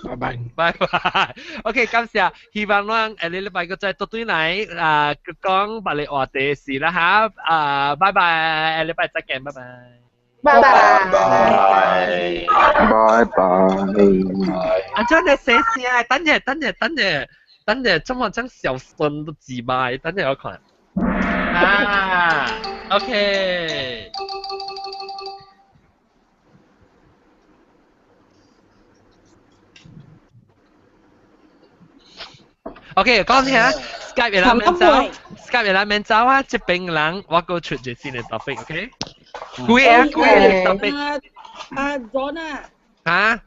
拜拜，拜拜。OK，感謝。希望咱下禮拜閣再倒轉來啊，講別个話題事啦嚇。啊，拜拜，下禮拜再見，拜拜。拜拜。拜拜。啊，真係寫聲，等陣，等陣，等陣，等陣，怎麼將小孫都自賣？等陣我看。啊，OK。OK，講聽 Skype 伊拉免走，Skype 伊拉免走啊！這邊人我閣出一個新的 topic，OK？幾個啊？幾個 topic？啊啊 John 啊！嚇？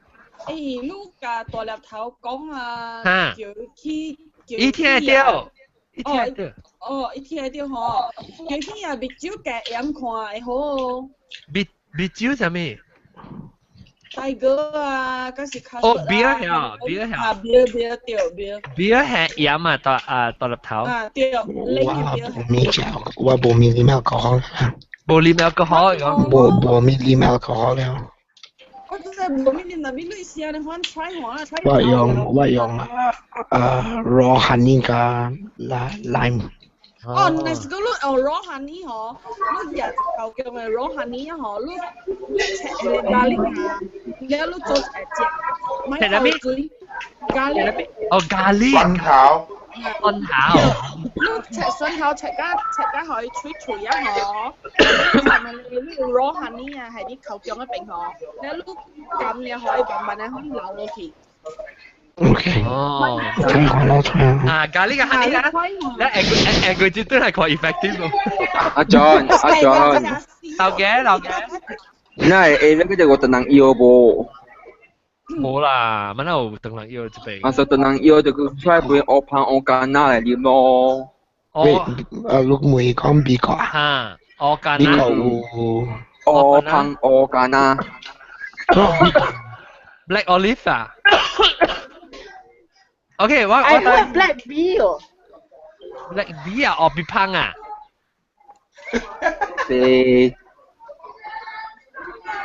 欸，你共大粒頭講啊，叫去叫伊聽得著，伊聽得著。哦，伊聽得著吼，叫去啊，蜜酒加鹽看會好。蜜蜜酒啥物？大哥啊，嗰是卡哦，beer 係，beer 係。啊，beer beer 對 beer。 beer 係鹽啊，大啊大粒頭。啊對，我無食，我無咪啉 alcohol。無啉 alcohol 講。無無咪啉 alcohol 了。我真係無咪啉，但係你試你看 try 看，try。我用我用啊 raw honey 加 lime。哦，若是講你哦 raw honey 吼，你食一嚿叫咩 raw honey 吼，你你切個 garlic 啊，了你做一隻，買水，garlic。哦，garlic。蒜頭。蒜頭。你切蒜頭切甲切甲予伊脆脆啊吼，上面你 raw honey 啊，係啲口香嘅冰河，你一碌撳你可以慢慢咧可以流落去。 OK。哦。聽講咯，聽。啊，咖喱嘅 honey 啊，你誒誒佢絕對係確 effective 咯。阿 John，阿 John，老嘅老嘅。那係 A 嗰隻我等人要無？冇啦，乜有等人要這邊。啊，就等人要就佢出來杯烏胖烏干那來啉咯。喂，啊，你問講美國啊？嚇，烏干美國有烏胖烏干那。 Black Olive 啊。OK，我我 I heard black bee 哦。 Black bee 啊，哦，別胖啊。是。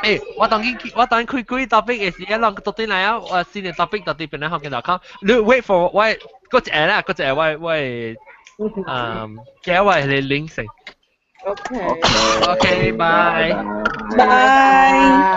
誒，我當然我當然開幾 topic 嘅時，一啷到底嚟啊，我新嘅 topic 到底邊咧學見到講，你 wait for 我嗰隻啦，嗰隻我我寄我係 link 先。 OK。 OK，bye。拜。